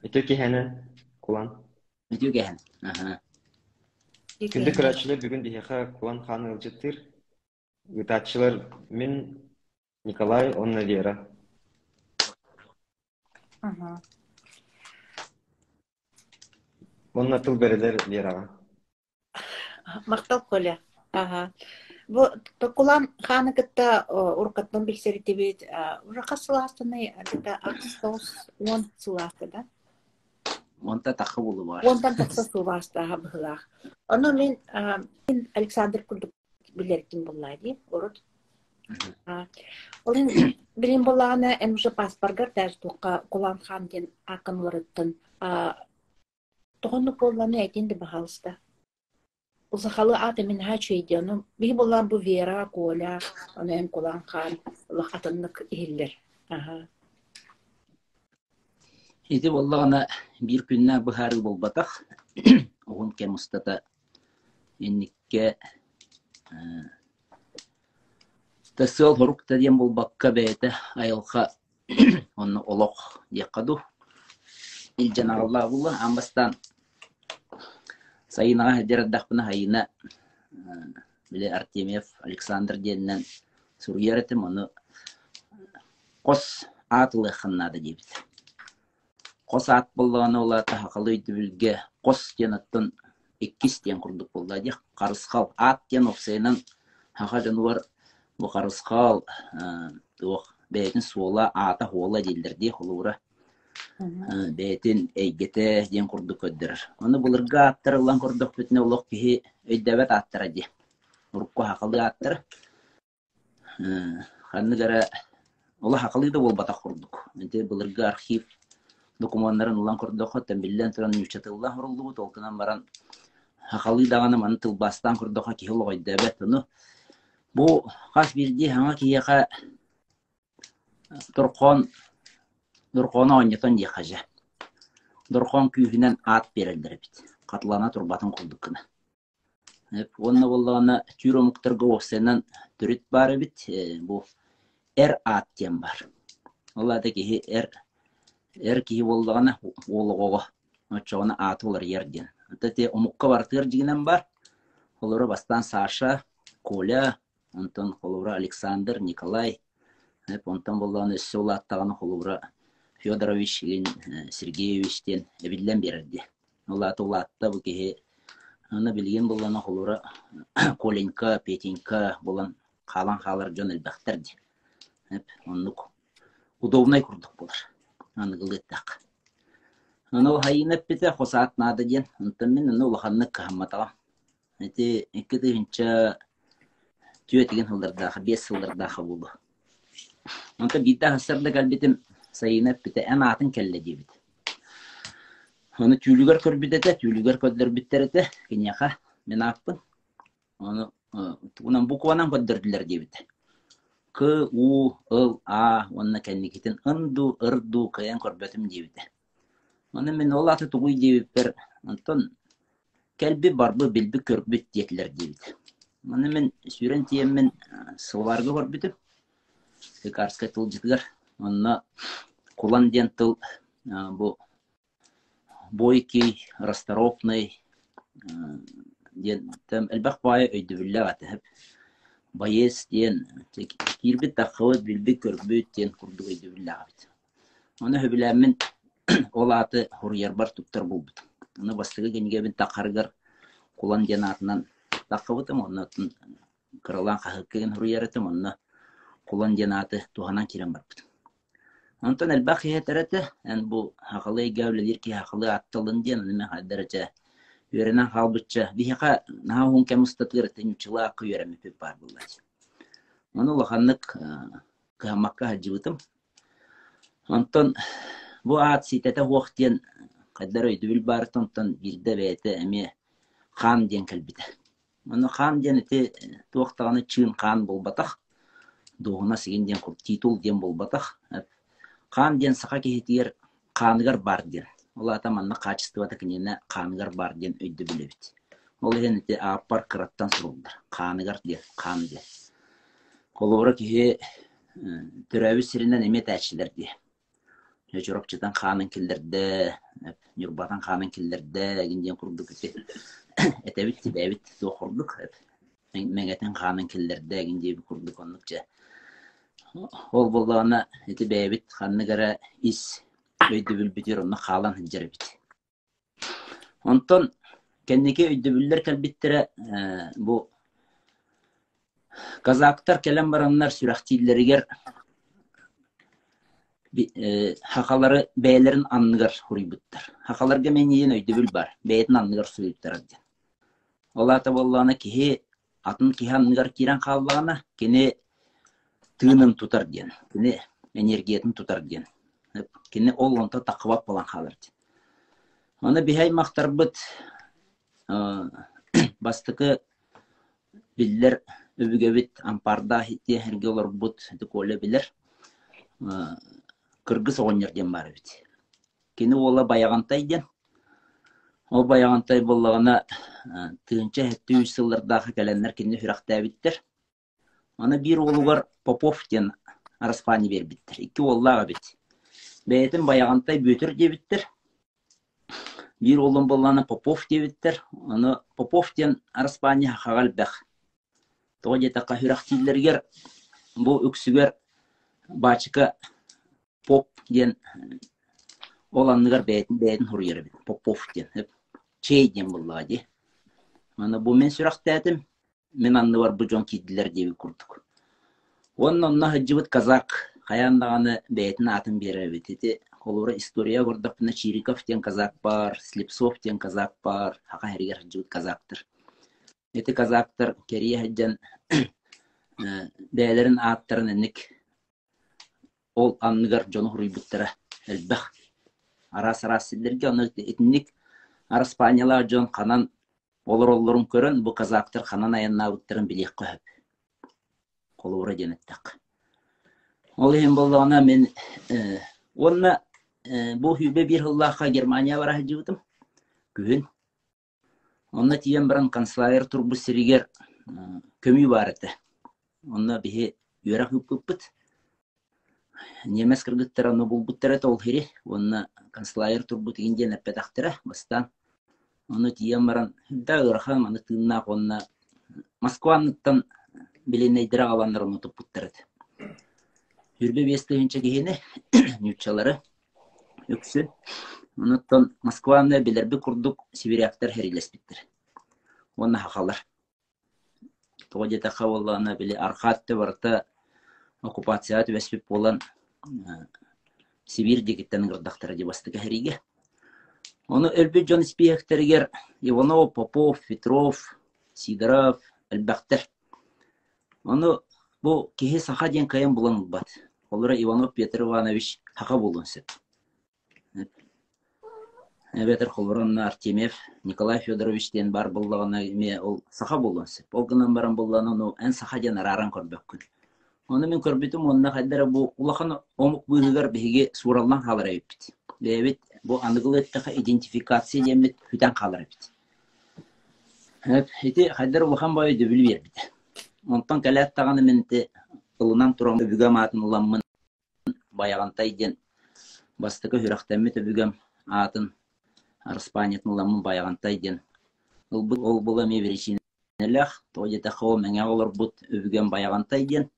Үтүө киэһэнэн, Кулан. Үтүө киэһэн. Аһа. Күндү көрөөччүлэр, бүгүн биһиэхэ Кулан хаан ыалдьыттыыр. Ыытааччылар мин, Николай уонна Вера. Аһа. Уонна тыл бэрилэр Вераҕа. Махтал, Коля. Аһа. Бу Кулан хааны кытта уруккаттан билсэритибит. Уже хас сылаастанай где-то 8-9 сылааста да? Уонта тахха буолуо Уонтан тахса сылаастааха быһылаах. Ону мин мин Александр курдук билэртим буллаа дии урут. Ол билин буллаҕына эн уже паспоргар даже туохха Кулан хаан диэн ааккын уларыттын. Тоҕо буолланы этин да баһаалыста. Сахалыы аата мин наһаа үчүгэй дии, ону биһи буоллаан бу Вера, Коля, ону эн Кулан Хаан олох атыннык иһиллэр. Аһа. Ити буоллаҕына биир күннээх быһаарыы буолбатах. Уһун кэм устата инниккэ да сыал-сорук да диэн буолбакка бэйэтэ айылҕа Онно олох диэххэ дуу, илдьэн аҕаллаах буолла. Аан бастаан Сайынаҕа сылдьар эрдэхпинэ Сайына били Артемьев Александр диэнинэн суруйар этим, ону хос аат ылыаххын наада диэбит. Хос аат буоллаҕына ол аата сахалыы өйдөбүлгэ хос диэн оттон иккис диэн курдук буолла диэх харысхал аат диэн уопсайынан саха дьонугар бу харысхал туох бэйэтин суола аата-суола дииллэр дии холобура бэйэтин эйгэтэ диэн курдук көрдөрөр. Ону былыргы ааттар ылан көрдөхпүтүнэ олох киһи өйдөөбөт ааттара дии. Урукку сахалыы ааттара. Ханнык эрэ олох сахалыы да буолбатах курдук. Ити былыргы архив докумуоннарын ылан көрдөххө, оттон биллэн туран нуучча тылла оҥоруллубут, ол гынан баран сахалыы даҕаны маны тылбаастаан көрдөххө киһи олох өйдөөбөт. Ону бу хас биирдии саҥа киһиэхэ дорҕоон дорҕоону оонньотон диэххэ дьэ. Дорҕоон күүһүнэн аат биэрэллэр эбит. Хатылана турбатын курдук гына. Уонна буоллаҕына түүр омуктарга уопсайынан төрүт баар эбит, бу эр аат диэн баар. Ол аата киһи эр эр киһи буоллаҕына уол оҕоҕо оччоҕуна аата уларыйар диэн. Ата ити омукка барытыгар дьиҥинэн баар. Холобура бастаан Саша, Коля, онтон холобура Александр, Николай, онтон буоллаҕына өссө улааттаҕына холобура Федорович игин Сергеевич диэн эбиллэн биэрэр диэн. Ол аата улаатта бу киһи аны билигин буоллаҕына холобура Коленька, Петенька буолан хаалан хаалар дьон элбэхтэр дии. Оннук удобнай курдук буолар аныгылыы эттэххэ. Аны ол Хайыына эппитэ хос аат наада диэн, онтон мин аны улаханнык кыһамматаҕым. Ити 2004 игин сыллардаах, 5 сыллардаах буолуо. Онтон биирдэ сарсыарда кэлбитим, Сайыына эппитэ, эн аатыҥ кэллэ диэбит. Ону түүлүгэр көрбүт этэ, түүлүгэр көрдөрбүттэр этэ киниэхэ мин ааппын. Ону тугунан букванан көрдөрдүлэр диэбитэ. К, У, Л, А уонна кэнникитин ын дуу, ыр дуу кыайан көрбөтүм диэбитэ. Ону мин ол аата тугуй диэбиппэр, онтон кэлбит барбыт билбит көрбүт диэтилэр диэбит. Ону мин сүүрэн тиийэммин словарга көрбүтүм, Пекарскай тылдьытыгар. Онно кулан диэн тыл бу бойкий, расторопный диэн элбэх баайы өйдөбүллээх этэ. Боец диэн киирбит таххыбыт, билбит көрбүт диэн курдук өйдөбүллээх эбит. Ону сөбүлээммин ол ааты суруйарбар туттар буолбутум. Ону бастакы кинигэбин таххарыгар Кулан диэн аатынан таххыбытым, онно кыралаан хаһыакка гын суруйар этим, онно Кулан диэн ааты туһанан киирэн барбытым. Онтон элбэх киһи этэр этэ, эн бу сахалыы эйгэҕэ үлэлиир киһи сахалыы аатталын диэн, ону мин хайдах эрэ чэ үөрэнэн хаалбычча, биһиэхэ наһаа уһун кэм устатыгар этэ нууччалыы аакка үөрэммиппит баар буоллааччы. Ону улаханнык кыһаммакка сылдьыбытым. Онтон бу аат ситэтэ суох диэн хайдах эрэ өйдөбүл баарыттан онтон биирдэ бэйэтэ эмиэ хаан диэн кэлбитэ. Ону хаан диэн ити туох даҕаны чыын хаан буолбатах, дуоһунас игин диэн титул диэн буолбатах. Хаан диэн саха киһитигэр хааныгар баар диэн. Ол аата манна хаачыстыбата киниэнэ хааныгар баар диэн өйдөбүл эбит. Ол иһин ити ааппар кыраттан суруллар. Хааныгар диэн, хаан диэн. Холобура киһи төрөөбүт сиринэн эмиэ этээччилэр дии. Чурапчытан хаанын киллэрдэ, Ньурбатан хаанын киллэрдэ эгин диэн курдук ити этэбит тибээбит туох курдук мэҥэтин хаанын киллэрдэ эгин диэбит курдук оннук дьэ. Ол буоллаҕына ити бэйэбит ханнык эрэ ис өйдөбүлбүтүгэр онно хаалан сылдьар эбит. Онтон кэнники өйдөбүллэр кэлбиттэрэ бу казактар кэлэн бараннар сүрэхтииллэригэр хахалары бэйэлэрин анныгар суруйбуттар. Хахаларга мэҥийэн өйдөбүл баар, бэйэтин анныгар суруйуттарар диэн. Ол аата буоллаҕына киһи атын киһи анныгар киирэн хааллаҕына, кини тыынын тутар диэн, кини энергиятын тутар диэн. Кини ол онтон таххыбат буолан хаалар диэн. Аны биһи аймахтарбыт бастакы биллэр өбүгэбит Ампаардаах диэн сиргэ олорбут ити Коля билэр Кыргыс оҕонньор диэн баар эбит. Кини уола Байаҕантай диэн. Ол Байаҕантай буоллаҕына 1073 сыллардаахха кэлэннэр кинини сүрэхтээбиттэр. Аны биир уолугар Попов диэн араспаанньа биэрбиттэр. Икки уоллаах эбит. Бэйэтин Байаҕантай Бүөтүр диэбиттэр. Биир уолун буоллаҕына Попов диэбиттэр. Аны Попов диэн араспаанньа сахаҕа элбэх. Тоҕо диэтэххэ, сүрэхтииллэригэр бу үксүгэр баачыка Поп диэн ол анныгар бэйэтин бэйэтин суруйар эбит. Попов диэн. Чэй диэн буоллаҕа дии. Аны бу мин сүрэхтээтим, мин анныбар бу дьон киирдилэр диэбит курдук. Уонна онно сылдьыбыт казак хайаан даҕаны бэйэтин аатын биэрэр эбит. Ити холобура история көрдөхпүнэ Чириков диэн казак баар, Слепцов диэн казак баар, Саха сиригэр сылдьыбыт казактар. Ити казактар кэрийэ сылдьан бэйэлэрин ааттарын инник ол анныгар дьону суруйбуттара элбэх. Араас-араас сирдэргэ онно итинник араспаанньалаах дьон ханан олороллорун көрөн бу казактар ханан айаннаабыттарын билиэххэ сөп. Холобура диэн эттэххэ. Ол иһин буоллаҕына мин уонна бу 21 сыллаахха Германия бара сылдьыбытым күһүн. Онно тиийэн баран концлагерь турбут сиригэр көмүү баар этэ. Онно биһи үөрэх ыыппыппыт. Ньиэмэс кыргыттара ону булбуттара этэ ол сири уонна концлагерь турбут игин диэн эппэтэхтэрэ бастаан. Онно тиийэн баран да ыарахан маны тыыннаах уонна Москва анныттан билиэннэйдэри аҕаланнар онно туппуттар этэ. 25 тыһыынча киһини нууччалары Үксүн. Онуттан Москваны билэрбит курдук сибиряктар сэриилэспиттэр. Уонна сахалар. Тоҕо диэтэххэ буоллаҕына, били арҕаа өттө барыта оккупацияҕа түбэспит буолан, Сибиир диэкиттэн ыҥырдахтара дии бастакы сэриигэ. Ону өлбүт дьон испииһэктэригэр Иванов, Попов, Петров, Сидоров элбэхтэр. Ону бу киһи саха диэн кыайан булан ылбат. Холобура Иванов Петр Иванович саха буолуон сөп. Эбэтэр холобура онно Артемьев Николай Федорович диэн баар буоллаҕына эмиэ ол саха буолуон сөп. Ол гынан баран буоллаҕына ону эн саха диэн арааран көрбөккүн. Ону мин көрбүтүм уонна хайда эрэ бу улахан омук быыһыгар биһиги суураллан хаалар эбиппит. Бэйэбит бу аныгылыы эттэххэ идентификация диэммит сүтэн хаалар эбит. Ити хайдар улахан баҕайы өйдөбүлү биэрбитэ. Онтон кэлээт даҕаны мин ити ылынан туран өбүгэм аатын ыламмын Байаҕантай диэн бастакы сүрэхтэммит өбүгэм аатын араспаанньатын ыламмын Байаҕантай диэн ылбыт. Ол була эмиэ биричиинэлээх. Тоҕо диэтэххэ ол Мэҥэҕэ олорбут өбүгэм Байаҕантай диэн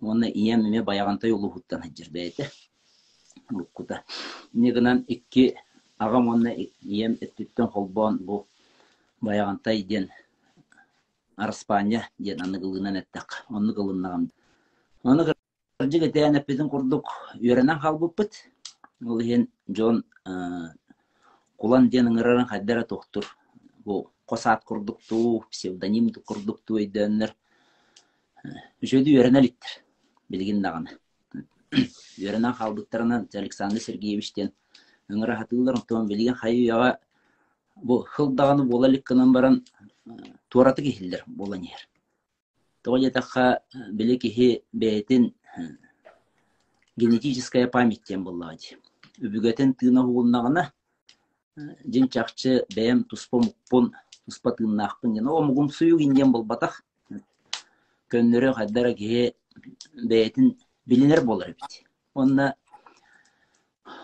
уонна ийэм эмиэ Байаҕантай улууһуттан сылдьар бэйэтэ уруккута. Инньэ гынан икки аҕам уонна ийэм өттүттэн холбоон бу Байаҕантай диэн араспаанньа диэн аныгылыынан эттэххэ, оннук ылыннаҕым. Ону кырдьык этээн эппитин курдук үөрэнэн хаалбыппыт. Ол иһин дьон Кулан диэн ыҥырарын хайда эрэ туохтур. Бу хос аат курдук дуу, псевдоним курдук дуу өйдөөннөр үчүгэйдик үөрэнэ иликтэр билигин даҕаны. Үөрэнэн хаалбыттарынан Александр Сергеевич диэн ыҥыра сатыыллар, онтон билигин хайы-үйэҕэ бу сыл даҕаны буола илик гынан баран туоратык иһиллэр буолан иһэр. Тоҕо диэтэххэ, били киһи бэйэтин генетическая память диэн буоллаҕа дии. Өбүгэтин тыына уһулуннаҕына, дьиҥ чахчы бэйэм туспа омукпун, туспа тыыннаахпын диэн. Ол омугумсуйуу диэн буолбатах. Көннөрү хайда эрэ киһи бэйэтин билинэр буолар эбит. Уонна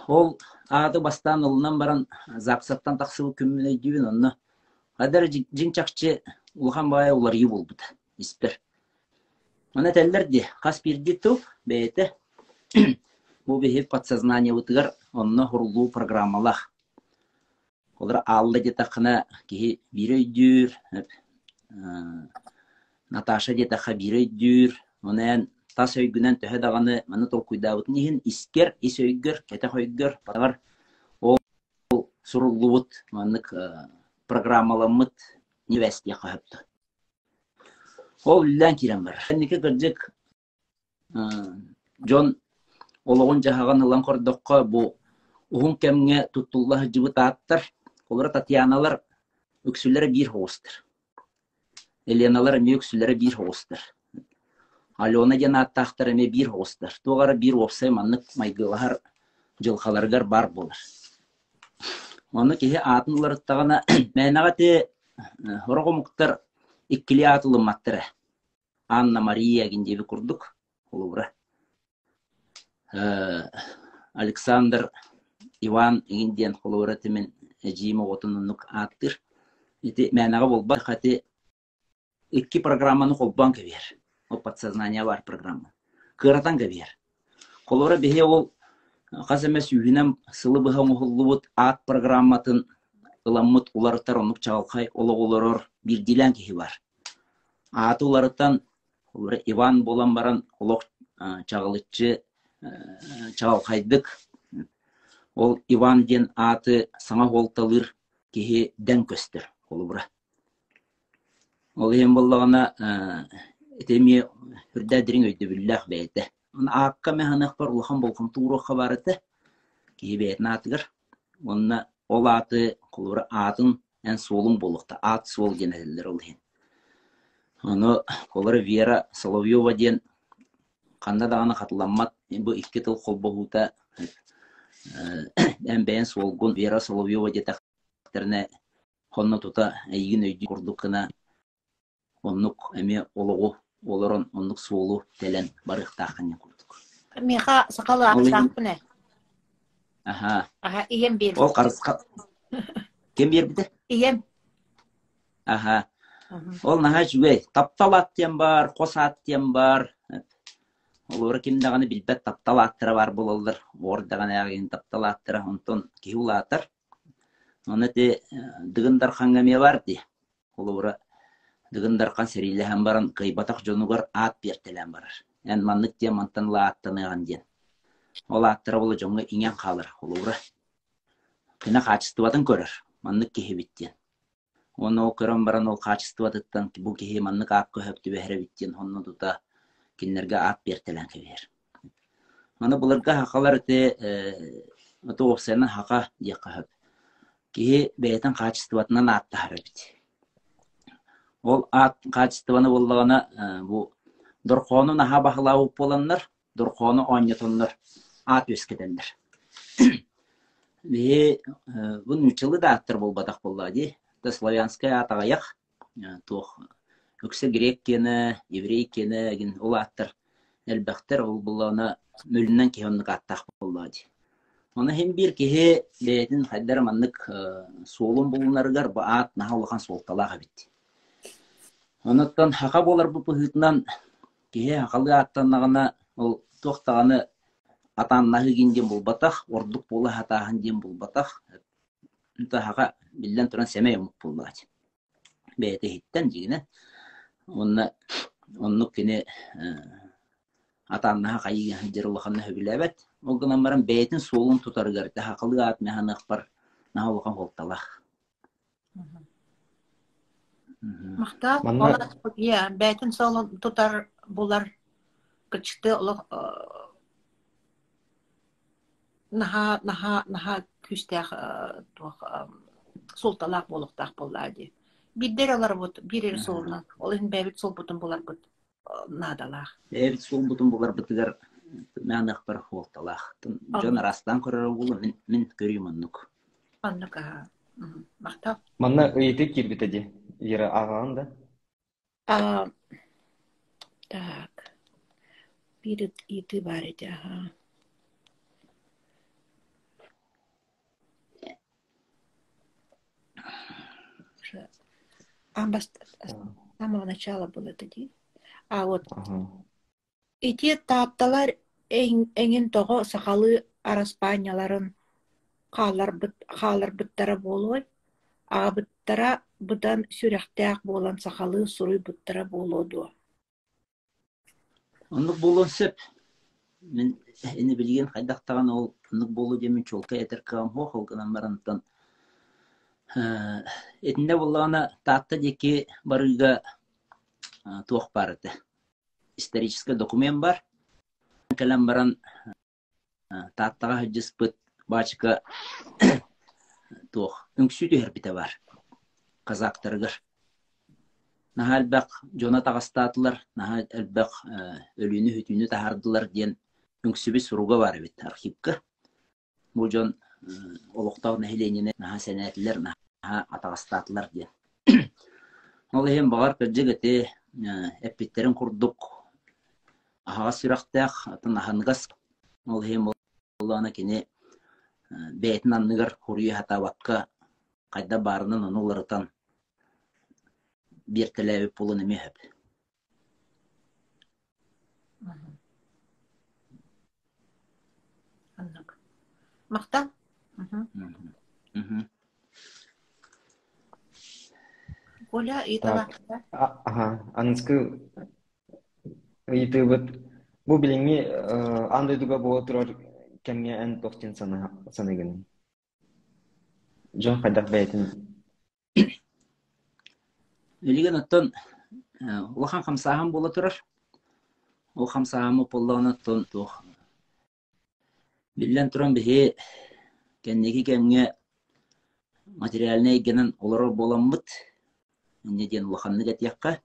ол ааты бастаан ылынан баран ЗАГСаттан тахсыбыт күммүн өйдүүбүн онно хайда эрэ дьиҥ-чахчы улахан баайа уларыйыы буолбута испэр. Ону этэллэр дии, хас биирдии тыл бэйэтэ бу биһи подсознаниебытыгар онно уһуруллуу программалаах. Олор аалла диэтэххинэ киһи биири өйдүүр, Наташа диэтэххэ биири өйдүүр, ону эн тас өйгүнэн төһө даҕаны маны толкуйдаабытын иһин искэр, ис өйгөр, кэтэх өйгөр, баҕар ол суруллубут маннык программаламмыт ньибэстиэххэ сөптө. Ол үллээн киирэн барар. Кэнники кырдьык Дьон олоҕун-дьаһаҕын ылан көрдөххө, бу уһун кэмҥэ туттулла сылдьыбыт ааттар, олоро Татьяналар үксүлэрэ биир оҕустар. Еленалар эмиэ үксүлэрэ биир оҕустар. Алена диэн ааттаахтар эмиэ биир оҕустар. Туох эрэ биир уопсай маннык майгылаһар дьылҕаларыгар баар буолар. Ону киһи аатын уларыттаҕына, мээнэҕэ ити сорох омуктар иккилии аат ылымматтар ээ. Анна Мария игин диэбит курдук холобура Александр Иван игин диэн холобура ити мин эдьиийим оҕотун оннук ааттыыр. Ити мээнэҕэ буолбат ити икки программаны холбоон кэбиһэр. Ол подсознание баар программа. Кыаратан кэбиһэр. Холобура биһи ол хас эмэ сүүһүнэн сылы быһа оҥоһуллубут аат программатын ыламмыт уларытар оннук чаҕылхай олох олорор биирдиилээн киһи баар. Ааты уларытан, холобура Иван буолан баран олох чаҕылыччы чаҕылхайдык ол Иван диэн ааты саҥа суолталыыр киһи дэҥ көстөр холобура. Ол иһин буоллаҕына ити эмиэ үрдээх дириҥ өйдөбүллээх бэйэтэ. Ону аакка эмэ аныахпар улахан болҕомто ууруохха баар этэ киһи бэйэтин аатыгар. Уонна ол ааты холобура аатын эн суолуҥ буолуохта аат суол диэн этэллэр ол иһин. Ону холобура Вера Соловьева диэн ханна даҕаны хатыламмат бу икки тыл холбоһуута эн бэйэн суолгун Вера Соловьева диэтэхтэринэ Онно тута эйигин өйдүү курдук гына оннук эмиэ олоҕу олорон оннук суолу тэлэн барыахтааххын диэн курдук. Миэхэ сахалыы Ол иһин ааттаахпын ээ. Аһаа. Аһа, ийэм Ол биэрбитэ. харысха ким биэрбитэ? Ийэм. Аһаа. Мгм. Ол наһаа үчүгэй. Таптал аат диэн баар, хос аат диэн баар. Олору ким даҕаны билбэт таптал ааттара баар буолаллар. Ор даҕаны ааҕын таптал ааттара. Онтон киһи улаатар. Ону ити Дыгын Дархаҥҥа эмиэ баар дии. Холобура, Дыгын Дархан сэриилэһэн баран кыайбатах дьонугар аат биэртэлээн барар. Эн маннык диэн мантан ыла ааттаныаҕын диэн. Ол ааттара буола дьоҥҥо иҥэн хаалар. Холобура, кини хаачыстыбатын көрөр. Маннык киһибит диэн. Уонна ол көрөн баран ол хаачыстыбатыттан бу киһи маннык аакка сөп түбэһэр эбит диэн онно тута кинилэргэ аат биэртэлээн кэбиһэр. Аны былыргы сахалар ити ити уопсайынан саха диэххэ сөп. Киһи бэйэтин хаачыстыбатынан ааттаһар эбит. Ол аат хаачыстыбаны буоллаҕына бу дорхоону наһаа баһылаабыт буоланнар дорхоону оонньотоннор аат үөскэтэллэр. Биһи бу нууччалыы да ааттар буолбатах буоллаҕа дии. Это славянскай аат аҕыйах. Туох үксэ грек киэнэ, еврей киэнэ игин ол ааттар элбэхтэр. Ол буоллаҕына мөлүнэн киһи оннук ааттаах буоллаҕа дии. Ону иһин биир киһи бэйэтин хайдах эрэ маннык суолун булунарыгар бу аат наһаа улахан суолталаах эбит. Онуттан саха буоларбыт быһыытынан Киһи сахалыы ааттаннаҕына, ол туох даҕаны атааннаһыы гин диэн буолбатах, ордук буола сатааһын диэн буолбатах. Саха биллэн туран сэмэй омук буоллаҕа дии. Бэйэтэ иһиттэн дьиҥинэ. Уонна оннук кини атааннаһа хайыы сылдьар улаханна сөбүлээбэт. Ол гынан баран бэйэтин суолун тутарыгар сахалыы аат аныахпар наһаа улахан суолталаах. Махтал. Манна Ол иә, бэйэтин суолун тутар, булар кычты олох наһаа наһаа наһаа күүстээх туох суолталаах буолуохтаах буоллаа дии. Биирдэ эрэ олоробут, биир эрэ суолунан. Ол иһин бэйэбит суолбутун буларбыт наадалаах. Бэйэбит суолбутун буларбытыгар мааныахпар суолталаах. Дьон араастаан көрөрө буолуо, мин, мин көрүүм оннук. Оннук аһа. Махтал. Манна ыйытыы киирбитэ дии. Вера ааҕаҕын да? А, так. Биир ыйытыы баар этэ аһа. Уже с самого начала было это дии. А вот ити таатталар эҥин тоҕо сахалыы араспаанньаларын хаалларбыттара буолуой? Аҕабыттара быдан сүрэхтээх буолан сахалыы суруйбуттара буолуо дуо? Оннук буолуон сөп. Мин ини билигин хайдах даҕаны ол оннук буолуо диэммин чуолкай этэр кыаҕым суох, ол гынан барантан итиннэ буоллаҕына Таатта диэки барыыга туох баар этэ историческай документ бар. Кэлэн баран Тааттаҕа сылдьыспыт баачыка туох үҥсүү түһэрбитэ баар казактарыгар. Наһаа элбэх дьоно таҕыстаатылар, наһаа элбэх өлүүнү-сүтүүнү таһаардылар диэн үҥсүбүт суруга баар эбит архивка. Бу дьон олохтоох нэһилиэнньэни наһаа сэнээтилэр, наһаа атаҕастаатылар диэн. Ол иһин баҕар кырдьык ити эппиттэрин курдук аһаҕас сүрэхтээх, атын аһыныгас. Ол иһин буоллаҕына кини бэйэтин анныгар хоруйа сатаабакка хайдах баарынан ону уларытан биэртэлээбит буолуон эмиэ сөп. Оннук. Махтал. Коля Так, ыйыталаахтар. аха, аныгыскы ыйытыыбыт бу билиҥҥи аан дойдуга буола турар кэмҥэ эн туох диэн саныыгыный? Дьон хайдах бэйэтин Билигин оттон улахан хамсааһын буола турар. Ол хамсааһыммыт буоллаҕына оттон туох Биллэн туран биһи кэнники кэмҥэ материальнай эйгэнэн олорор буоламмыт, инньэ диэн улаханнык этиэххэ.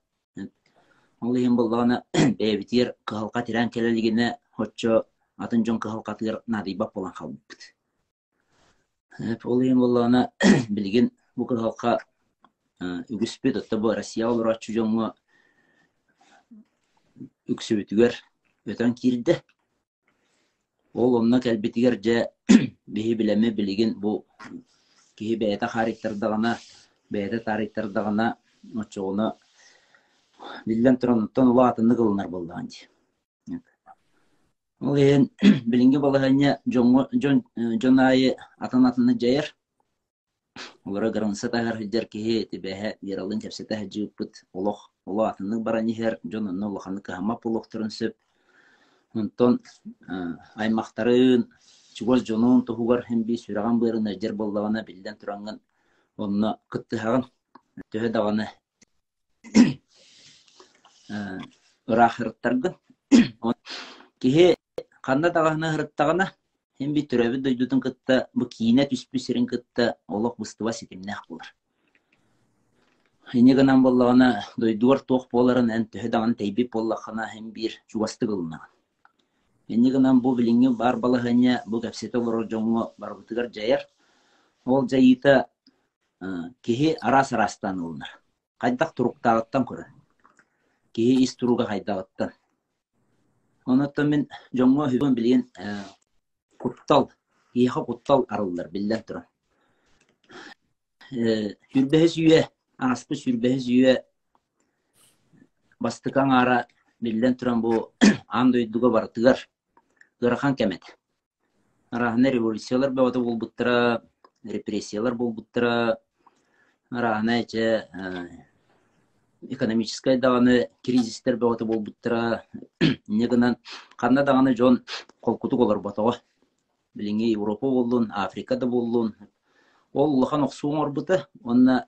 Ол иһин буоллаҕына бэйэбитигэр кыһалҕа тирээн кэлэ илигинэ оччо атын дьон кыһалҕатыгар наадыйбат буолан хаалбыппыт. Ол иһин буоллаҕына билигин бу кыһалҕа үгүспүт, оттон бу Россияҕа олорооччу дьоҥҥо үксүбүтүгэр өтөн киирдэ. Ол онно кэлбитигэр дьэ биһи билэми билигин бу киһи бэйэтэ хаарыйтардаҕына, бэйэтэ таарыйтардаҕына оччоҕуна биллэн туран оттон улаатыннык ылынар буоллаҕын дии. Ол иһин билиҥҥи балаһыанньа дьоҥҥо дьон дьон аайы атын-атыннык дьайар. Олоро граница таһыгар сылдьар киһи тибэһэ Вералыын кэпсэтэ сылдьыбыппыт олох олох атыннык баран иһэр, дьон онно улаханнык кыһаммат буолуохтарын сөп. Онтон аймахтарын, чугас дьонун туһугар син биир сүрэҕин быарын ыалдьар буоллаҕына, биллэн тураҥҥын онно кыттыһаҕын. Төһө даҕаны ыраах сырыттаргын. Киһи ханна даҕаны сырыттаҕына, син биир төрөөбүт дойдутун кытта бу киинэ түспүт сирин кытта олох быстыбат ситимнээх буолар. Инньэ гынан буоллаҕына, дойдугар туох буоларын эн төһө даҕаны тэйбит буоллаххына, син биир чугастык ылынаҕын. Инньэ гынан бу билиҥҥи баар балаһыанньа бу кэпсэтэ олорор дьоҥҥо барыбытыгар дьайар. Ол дьайыыта киһи араас-араастаан ылынар. Хайдах туруктааҕыттан көрөр. Киһи ис туруга хайдаҕыттан. Онон мин дьоҥҥо үһүбүн билигин куттал, киһиэхэ куттал арыллар, биллэн турар. Сүүрбэһис үйэ, ааспыт сүүрбэһис үйэ бастакы аҥаара биллэн туран бу аан дойдуга барытыгар ыарахан кэм этэ. Арааһынай революциялар бөҕөтө буолбуттара, репрессиялар буолбуттара, арааһынай чэ экономическай даҕаны кризистэр бөҕөтө буолбуттара. Инньэ гынан ханна даҕаны дьон холкутук олорботоҕо. Билиҥҥи Европа буоллун, Африка да буоллун, ол улахан охсуу оҥорбута уонна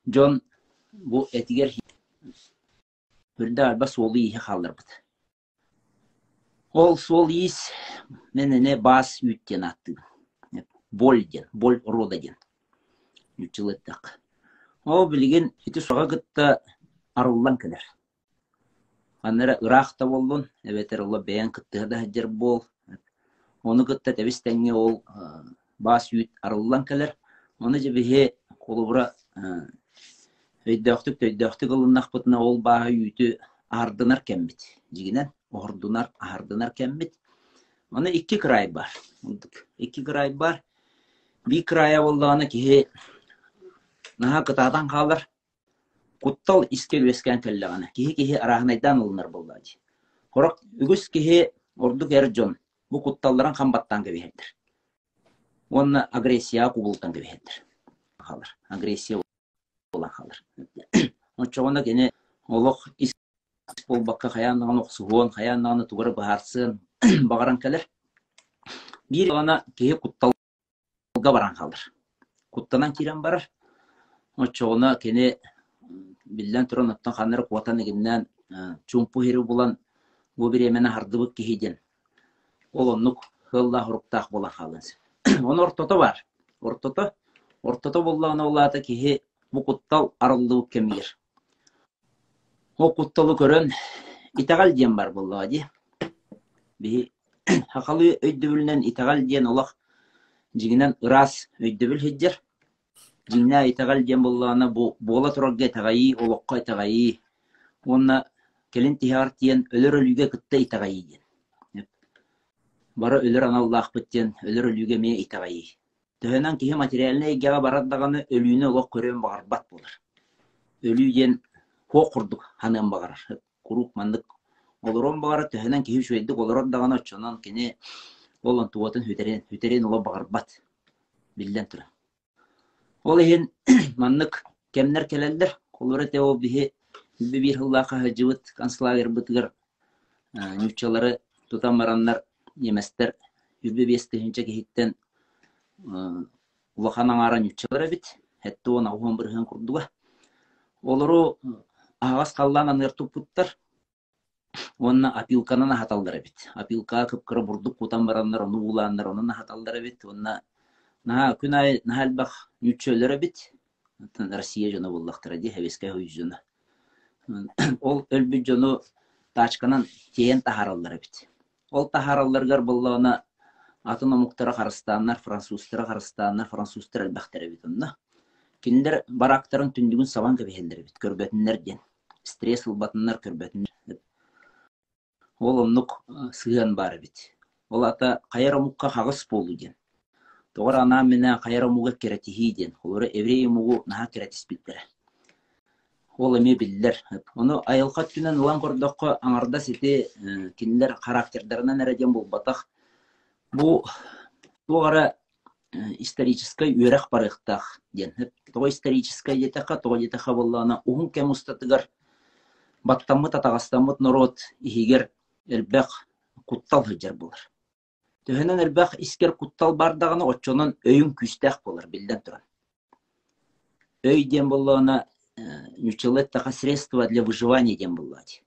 дьон бу этигэр үрдэ арба суолу-ииһи хаалларбыта. Ол суол-иис мин эмиэ баас үүт диэн ааттыыбын. Боль диэн, боль рода диэн нууччалыы эттэххэ. Ол билигин ити сураҕы кытта арыллан кэлэр. Ханна эрэ ыраах да буоллун, эбэтэр ыла бэйэҥ кыттыһа да сылдьар буол. Ону кытта тэбис-тэҥҥэ ол баас үүт арыллан кэлэр. Ону дьэ биһи холобура өйдөөхтүк төйдөөхтүк ылыннахпытына ол бааһы үүтү аһардынар кэммит. Дьиҥинэн оһордунар, аһардынар кэммит. Аны икки кыраай баар. Икки кыраай баар. Биир кыраайа буоллаҕына киһи Наһаа кытаатан хаалар. Куттал искэ үөскээн кэллэҕинэ, киһи-киһи арааһынайдаан ылынар буоллаҕа дии. Сорох үгүс киһи, ордук эр дьон, бу кутталларын хам баттаан кэбиһэллэр. Уонна агрессияҕа кубулутан кэбиһэллэр. Хаалар. Агрессия буолан хаалар. Оччоҕуна кини олох ис буолбакка хайаан даҕаны охсуһуон, хайаан даҕаны тугу эрэ быһаарсыан баҕаран кэлэр. Биир даҕаны киһи куттал баран хаалар. Куттанан киирэн барар. Оччоҕуна кини биллэн туран оттон ханна эрэ куотан игиннээн чуумпу иһири булан бу бириэмэни аһардыбыт киһи диэн ол оннук ыаллаах-уруктаах буолан хаалыан сөп. Ону ортото баар. Ортото. Ортото буоллаҕына ол аата киһи бу куттал арыллыбыт кэмигэр. Ол кутталы көрөн итэҕэл диэн баар буоллаҕа дии. Биһи сахалыы өйдөбүлүнэн итэҕэл диэн олох дьиҥинэн ыраас өйдөбүл сылдьар. Дьиҥнээх итэҕэл диэн буоллаҕына бу буола турарга итэҕэйии, олоххо итэҕэйии уонна кэлин тиһэҕэр тиийэн өлөр өлүүгэ кытта итэҕэйии диэн. Бары өлөр аналлаахпыт диэн өлөр өлүүгэ эмиэ итэҕэйии. Төһөнөн киһи материальнай эйгэҕэ барар даҕаны өлүүнү олох көрүөн баҕарбат буолар. Өлүү диэн суох курдук саныан баҕарар. Куруук маннык олоруон баҕарар, төһөнөн киһи үчүгэйдик олорор даҕаны оччонон кини ол онтугатын сүтэрин, сүтэриэн олох баҕарбат, биллэн турар. Ол иһин маннык кэмнэр кэлэллэр. Холобура этэ ол биһи биир сыллаахха сылдьыбыт концлагербытыгар нууччалары тутан бараннар немецтэр 25 тыһыынча киһиттэн улахан аҥаара нууччалар эбит, 70-80 бырыһыан курдуга. Олору аһаҕас халлаан аныгар туппуттар уонна опилканан аһаталлар эбит. Опилкаҕа кып-кыра бурдук кутан бараннар, ону уулааннар, онон аһаталлар эбит уонна наһаа күн аайы наһаа элбэх нуучча өлөр эбит. Оттон Россия дьоно буоллахтара дии, Советскай Союз дьоно. Ол өлбүт дьону тачканан тиэйэн таһаараллар эбит. Ол таһааралларыгар буоллаҕына атын омуктары харыстааннар, французтары харыстааннар, французтар элбэхтэр эбит онно. Кинилэр бараактарын түннүгүн сабан кэбиһэллэр эбит, көрбөтүннэр диэн. Стресс ылбатыннар, көрбөтүннэр. Ол оннук сыһыан баар эбит. Ол аата хайа эрэ омукка хаҕыс буолуу диэн. Тоҕо эрэ анаан-минээн хайа эрэ омуга кэрэтиһии диэн. Холобура, еврей омугу наһаа кэрэтиспиттэрэ. Ол эмиэ биллэр. Ону айылҕа өттүнэн ылан көрдөххө, аҥардас ити кинилэр характердарынан эрэ диэн буолбатах. Бу туох эрэ историческай үөрэх барыахтаах диэн. Тоҕо историческай диэтэххэ, тоҕо диэтэххэ буоллаҕына, уһун кэм устатыгар баттаммыт, атаҕастаммыт норуот иһигэр элбэх куттал сылдьар буолар. Төһөнөн элбэх искэр куттал баар даҕаны, оччонон өйүҥ күүстээх буолар, биллэн туран. Өй диэн буоллаҕына, нууччалыы эттэххэ, средство для выживания диэн буоллаҕа дии.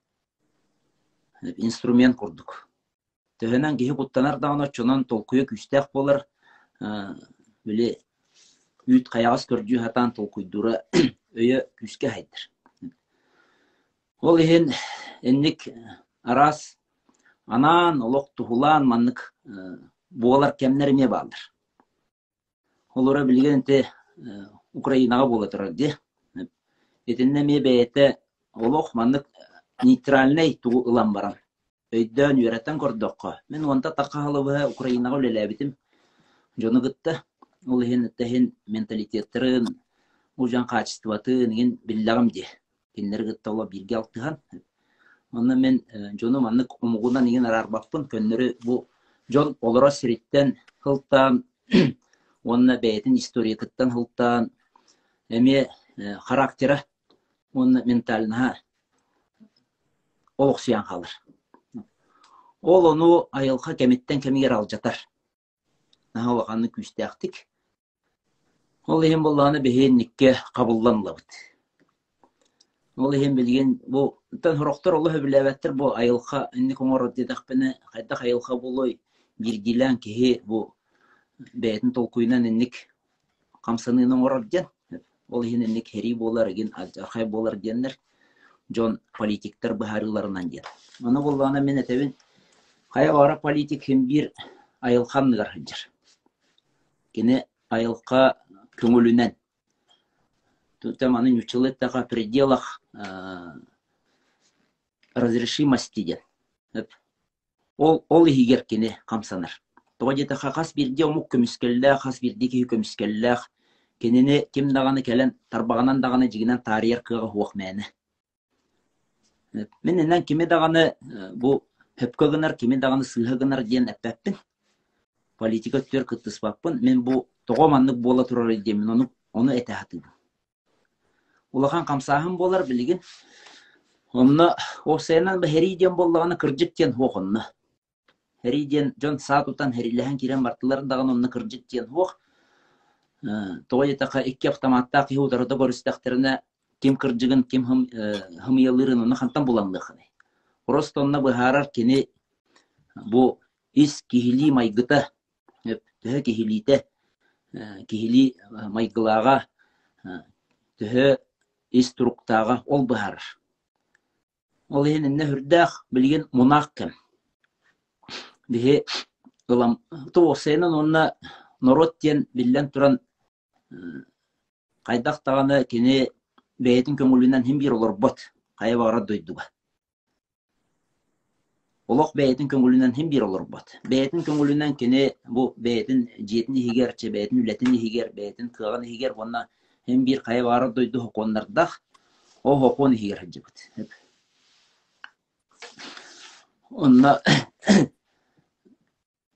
Инструмент курдук. Төһөнөн киһи куттанар даҕаны оччонон толкуйа күүстээх буолар, били үүт хайаҕас көрдүү сатаан толкуйдуура өйө күүскэ сайдар. Ол иһин инник араас анаан олох туһулаан маннык буолар кэмнэр эмиэ бааллар. Олоро билигин ити Украинаҕа буола турар дии. Итиннэ эмиэ бэйэтэ олох маннык нейтральнай тугу ылан баран өйдөөн үөрэтэн көрдөххө, мин уонта тахха халыбыһа Украинаҕа үлэлээбитим дьону кытта. Ол иһин иһин менталитеттарын, бу дьон хаачыстыбатын иһин биллэҕим дии. Кинилэри кытта олох бииргэ алтыһан. Онно мин дьону маннык омугунан иҥин араарбаппын. Көннөрү бу дьон олорор сириттэн сылтаан уонна бэйэтин историятыттан сылтаан эмиэ характера уонна ментальноһа олохсуйан хаалар. Ол ону айылҕа кэмиттэн кэмигэр алдьатар. Наһаа улаханнык күүстээхтик. Ол иһин буоллаҕына биһи инниккэ хабыллан ылабыт. Ол иһин билигин бу оттон сорохтор олус сөбүлээбэттэр бу айылҕа инник оҥорор диэтэхпинэ хайдах айылҕа буолуой биирдиилээн киһи бу бэйэтин толкуйунан инник хамсаныыны оҥорор диэн. Ол иһин инник сэрии буолар, игин алдьархай буолар диэннэр дьон политиктар быһаарыыларынан диэн. Ону буоллаҕына мин этэбин хайа баҕара политик син биир айылҕа анныгар сылдьар. Кини айылҕа көҥүлүнэн Тут маны нууччалыы эттэххэ в пределах разрешимости диэн. Ол, ол иһигэр кини хамсанар. Тоҕо диэтэххэ, хас биирдии омук көмүскэллээх, хас биирдии киһи көмүскэллээх. Кинини ким даҕаны кэлэн тарбаҕынан даҕаны дьигинэн таарыйар кыаҕа суох мээнэ. Мин иннэн кими даҕаны бу сөпкө гынар, кими даҕаны сыыһа гынар диэн эппэппин. Политика өттүгэр кыттыспаппын. Мин бу тоҕо маннык буола турарый диэммин ону, ону этэ сатыыбын. Улахан хамсааһын буолар билигин. Онно уопсайынан бэһэрии диэн буоллаҕына кырдьык диэн суох онно. Һэрии диэн дьон саа тутан һэрилэһэн киирэн бардылар даҕаны онно кырдьык диэн суох. Тоҕо диэтэххэ икки автоматтаах киһи утарыта көрүстэхтэринэ ким кырдьыгын, ким хымыйалыырын онно хантан буланныаххыный? Просто онно быһаарар кини бу ис киһилии майгыта, төһө киһилиитэ, киһилии майгылааҕа, төһө ис туруктааҕа ол быһаарар. Ол иһин иннэ сүрдээх билигин мунаах кэм. Биһи ылам уопсайынан уонна норуот диэн биллэн туран хайдах даҕаны кини бэйэтин көҥүлүнэн син биир олорбот хайа баҕарар дойдуга. Олох бэйэтин көҥүлүнэн син биир олорбот. Бэйэтин көҥүлүнэн кини бу бэйэтин дьиэтин иһигэр, чэ бэйэтин үлэтин иһигэр, бэйэтин кыаҕын иһигэр уонна син биир хайа баҕарар дойду сокуоннардаах Ол сокуон иһигэр сылдьыбыт. Онно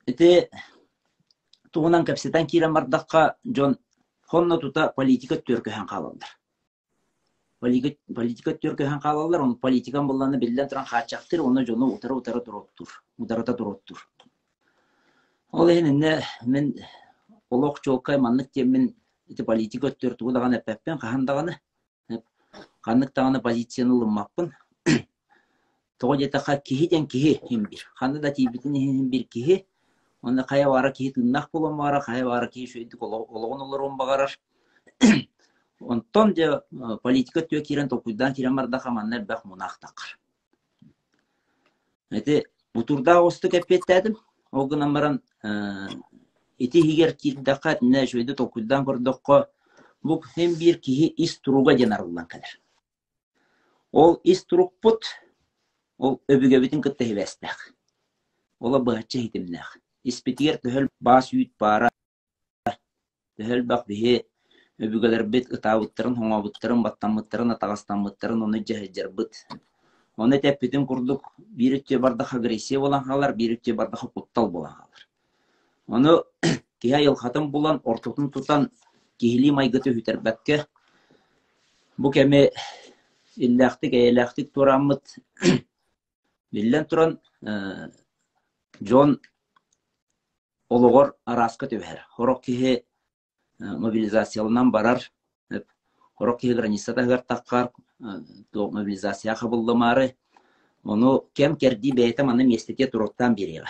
ити туһунан кэпсэтэн киирэн бардахха, дьон сонно тута политика өттүгэр көһөн хаалаллар. Политика өттүгэр көһөн хаалаллар, ону политикан булланы биллэн туран хааччахтыыр уонна дьону утары-утары туруоттуур, утарыта туруоттуур. Ол иһин иннэ мин олох чуолкай маннык диэммин ити политика өттүгэр тугу даҕаны эппэппин хаһан даҕаны. Ханнык даҕаны позицияны ылыммаппын. Тоҕо диэтэххэ киһи диэн киһи иһин биир. Ханна да тиийбитин иһин иһин биир киһи. Уонна хайа баҕарар киһи тыыннаах буолуон баҕарар, хайа баҕарар киһи үчүгэйдик олоҕун олоруон баҕарар. Онтон дьэ политика өттүгэр киирэн толкуйдаан киирэн бардахха манна элбэх мунаах таххар. Ити бутуурдаах оҕустук эппиэттээтим. Ол гынан баран ити иһигэр киирдэххэ, итиннэ үчүгэйдик толкуйдаан көрдөххө, бу син биир киһи ис туруга диэн арыллан кэлэр. Ол ис турукпут ол өбүгэбитин кытта сибээстээх. Ола быһаччы ситимнээх. Испитигэр төһө баас үүт баара Төһө элбэх биһи өбүгэлэрбит ытаабыттарын, хоҥообуттарын, баттаммыттарын, атаҕастаммыттарын ону илдьэ сылдьарбыт. Ону этэппитим курдук, биир өттүгэр бардахха агрессия буолан хаалар, биир өттүгэр бардахха куттал буолан хаалар. Ону киһи айылҕатын булан, ортотун тутан, киһилии майгыты сүтэрбэккэ, бу кэми иллээхтик, эйэлээхтик туорааммыт, биллэн туран, дьон олоҕор арааска түбэһэр. Сорох киһи мобилизацияланан барар, сорох киһи граница таһыгар таххар, мобилизация хабыллымаары. Ону кэм-кэрдии бэйэтэ манна миэстэтигэр туруортаан биэриэҕэ.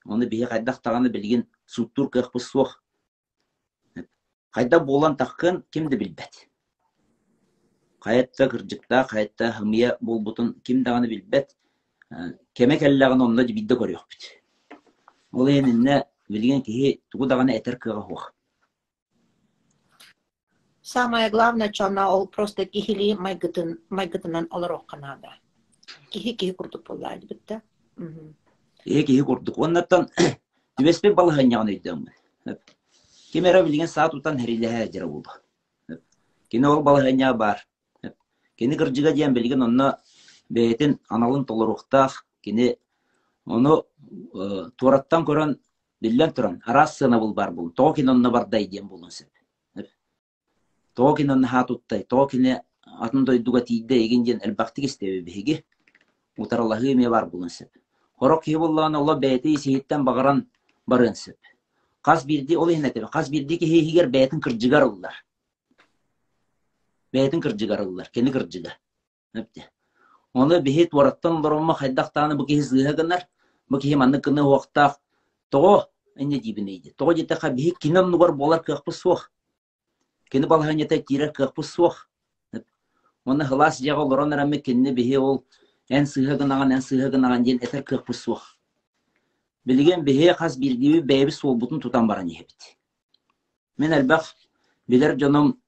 Ону биһи хайдах даҕаны билигин сууттуур кыахпыт суох. Хайдах буолан таххыан ким да билбэт. Хайа да кырдьыктаах, хайа да ымыйа буолбутун ким даҕаны билбэт. Кэмэ кэллэҕинэ онно биирдэ көрүөхпүт. Ол иһин иннэ билигин киһи тугу даҕаны этэр кыаҕа суох. Самое главное, что ол просто киһилии майгытын майгытынан олоруохха наада. Киһи киһи курдук буоллаа дибит да. Киһи киһи курдук. Уоннаттан түбэспит балаһыанньаҕын өйдөөммүн. Ким эрэ билигин саа тутан һэрилэһэ дьара буолуо. Кини ол балаһыанньаҕа баар. Кини кырдьыга диэн билигин онно бэйэтин аналын толоруохтаах. Кини ону туораттан көрөн, биллэн туран, араас сыанабыл баар буолуо. Тоҕо кини онно бардай диэн буолуон сөп. Тоҕо кини наһаа туттай, тоҕо кини атын дойдуга тиийдэ игин диэн элбэхтик истэбит биһиги. Утарылаһыы эмиэ баар буолуон сөп. Сорох киһи буоллаҕына олох бэйэтэ ис-иһиттэн баҕаран барыан сөп. Хас биирдии ол иһин этэбин, хас биирдии киһи иһигэр бэйэтин кырдьыгар ыллар. Бэйэтин кырдьыгар ыллар, кини кырдьыга. Ону биһи туораттан олороммо хайдах даҕаны бу киһи сыыһа гынар, бу киһи маннык гыныа уохтаах, тоҕо инньэ диибиний дии. Тоҕо диэтэххэ биһи кини оннугар буолар кыахпыт суох. Кини балаһыанньата киирэр кыахпыт суох. Уонна сылаас дьиэҕэ олорон эраммыт кинини биһи ол эн сыыһа гынаҕын, эн сыыһа гынаҕын диэн этэр кыахпыт суох. Билигин биһи хас биирдиибит бэйэбит суолбутун тутан баран иһэбит. Мин элбэх билэр дьонум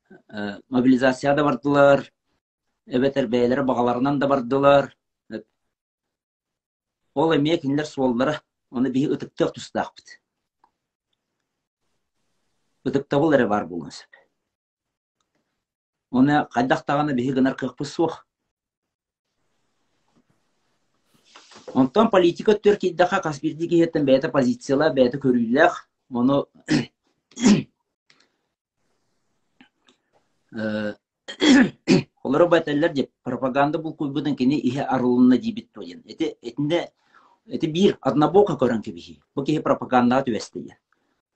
мобилизацияҕа да бардылар, эбэтэр бэйэлэрэ баҕаларынан да бардылар. Ол эмиэ кинилэр суоллара, ону биһи ытыктыах тустаахпыт. Ытыктабыл эрэ баар буолуон сөп. Оны хайдах даҕаны биһи гынар кыахпыт суох. Онтон политика өттүгэр киирдэххэ хас биирдии киһиттэн бэйэтэ позициялаах, бэйэтэ көрүүлээх. Ону Олору этэллэр дии, пропаганда булкуйбутун кини иһэ арылынна диибит дуо диэн. Ити итиннэ ити биир однобоко көрөн кэбиһии. Бу киһи пропагандаҕа түбэстэ диэн.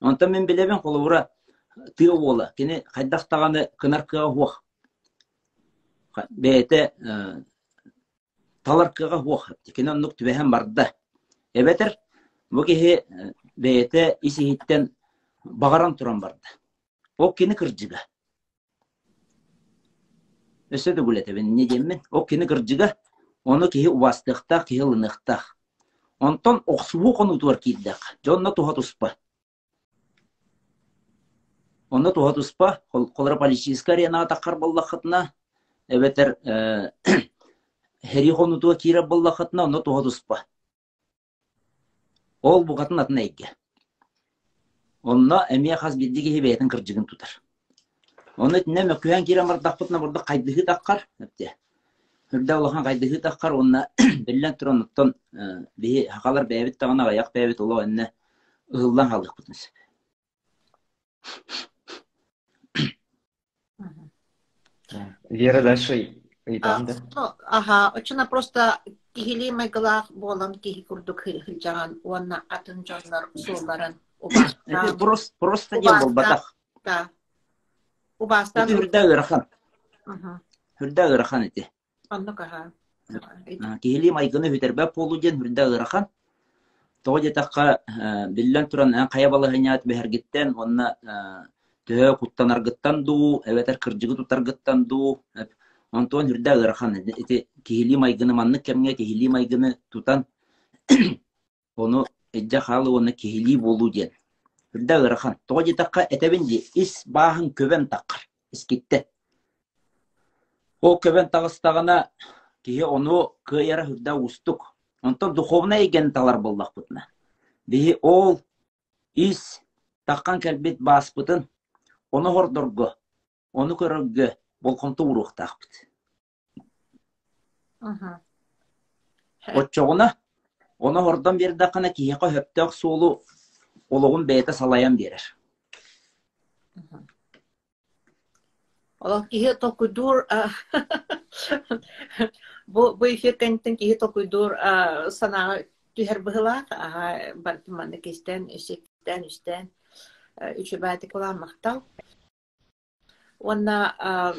Онтон мин билэбин, холобура, тыа уола, кини хайдах даҕаны кынар кыаҕа суох. Бэйэтэ талар кыаҕа суох. Кини оннук түбэһэн барда. Эбэтэр бу киһи бэйэтэ ис-иһиттэн баҕаран туран барда. Ол кини кырдьыга. Өссө төгүл этэбин, инньэ диэммин, ол кини кырдьыга, ону киһи убаастыахтаах, киһи ылыныахтаах. Онтон охсуһуу хонуутугар киирдэххэ, дьэ онно туһа туспа. Онно туһа туспа, холобура политическай аренаҕа таххар буоллаххытына, эбэтэр сэрии хонуутугар киирэр буоллаххытына, онно туһа туспа. Ол букатын атын эйгэ. Онно эмиэ хас биирдии киһи бэйэтин кырдьыгын тутар. Онно итиннэ мөккүһэн киирэн бардахпытына бурдук хайдыһыы таххар, эптэ. Үрдэ улахан хайдыһыы таххар уонна биллэн туран оттон биһи сахалар бэйэбит даҕаны аҕыйах бэйэбит олох иннэ ыһыллан хаалыахпытын сөп. Вера дальше ыйытаҕын да? Аха, оччоно просто киһилии майгылаах буолан киһи курдук сылдьаҕын уонна атын дьоннор суолларын убаастаан Просто диэн буолбатах. Убаастаан Ити үрдэ ыарахан. Үрдэ ыарахан ити. Оннук аһаа. Киһилии майгыны сүтэрбэт буолуу диэн үрдэ ыарахан. Тоҕо диэтэххэ, биллэн туран, эн хайа балаһыанньаҕа түбэһэргиттэн уонна төһө куттанаргыттан дуу, эбэтэр кырдьыгы тутаргыттан дуу, онтуон үрдэ ыарахан. Ити киһилии майгыны маннык кэмҥэ киһилии майгыны тутан Ону илдьэ хаалыы уонна киһилии буолуу диэн үрдэ ыарахан. Тоҕо диэтэххэ, этэбин дии, ис бааһыҥ көбөн таххар, искиттэн. Ол көбөн таҕыстаҕына, киһи ону кыайара үрдэ уустук. Онтон духовнай эйгэни талар буоллахпытына, биһи ол ис таххан кэлбит бааспытын ону оһордорго, ону көрөргө болҕомто ууруохтаахпыт. Оччоҕуна ону оһордон биэрдэххинэ киһиэхэ сөптөөх суолу олоҕун бэйэтэ салайан биэрэр. Олох киһи толкуйдуур бу бу эфир кэнниттэн киһи толкуйдуур санааҕа түһэр быһыылаах. Аһа барытын маннык истэн, истэн, истэн үчүгэйдик махтал. Уонна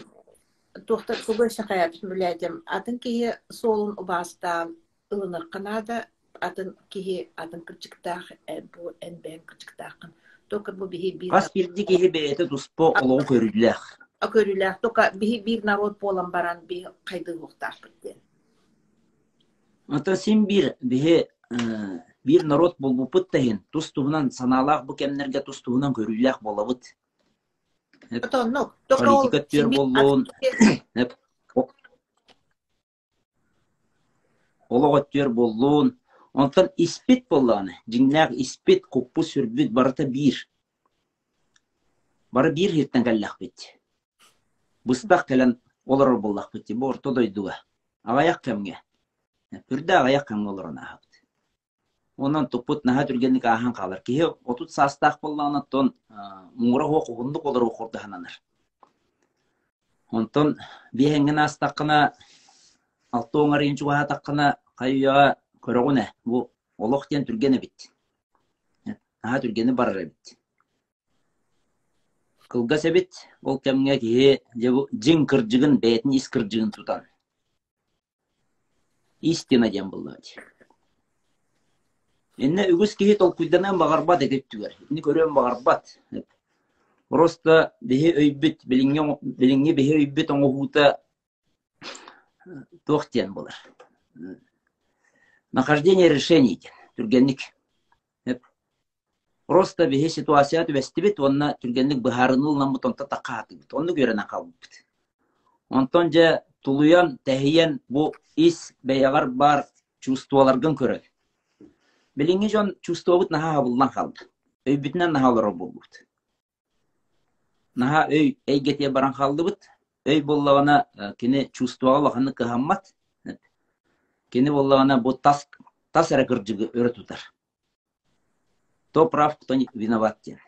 туохтан тугу өссө хайаатын билээтим, атын киһи суолун убаастаан ылыныахха наада, атын киһи атын кырдьыктаах, бу эн бэйэҥ кырдьыктааххын. Только бу биһи биир Хас биирдии киһи бэйэтэ туспа олоҕу көрүүлээх. Көрүүлээх. Только биһи биир народ буолан баран биһи хайдыһыахтаахпыт диэн. Оттон син биир биһи биир норуот буолбуппут да иһин тус-туһунан санаалаах бу кэмнэргэ тус-туһунан көрүүлээх буолабыт. Оннук. Только ол Политика өттүгэр буоллун, олох өттүгэр буоллун. Онтон испит буоллаҕына, дьиҥнээх испит, куппут-сүрбүт барыта биир. Бары биир иһиттэн кэллэхпит. Быстах кэлэн олорор буоллахпыт дии, бу орто дойдуга. Аҕыйах кэмҥэ. Үрдэ аҕыйах кэмҥэ олорон ааһабыт. Онон туппут наһаа түргэнник ааһан хаалар. Киһи 30 саастаах буоллаҕына, оттон муҥура суох уһуннук олоруох курдук сананар. Онтон биэһэҥҥин аастаххына, алта уоҥар чугаһаатаххына, хайы-үйэҕэ көрөҕүн ээ, бу олох диэн түргэн эбит. Наһаа түргэнник барар эбит. Кылгас эбит, ол кэмҥэ киһи дьэ бу дьиҥ кырдьыгын, бэйэтин ис кырдьыгын тутан Истина диэн буолла дии. Иннэ үгүс киһи толкуйданыан баҕарбат ити өттүгэр. Итини көрүөн баҕарбат. Просто биһи өйбүт, билиҥҥи, билиҥҥи биһи өйбүт оҥоһуута туох диэн буолар? Нахождение решений диэн. Түргэнник. Просто биһи ситуацияҕа түбэстибит уонна түргэнник быһаарыныы ылынаммыт онтон таххаатыбыт. Оннук үөрэнэн хаалбыппыт. Онтон дьэ тулуйан, тэһийэн бу ис бэйэҕэр баар чувстволаргын көрөн. Билиҥҥи дьон чувствобут наһаа аһабыллан хаалла. Өйбүтүнэн наһаа олорор буоллубут. Наһаа өй эйгэтигэр баран хааллыбыт. Өй буоллаҕына кини чувствоҕа улаханнык кыһаммат. Кини буоллаҕына бу тас тас эрэ кырдьыгы өрө тутар. Кто прав, кто виноват диэн.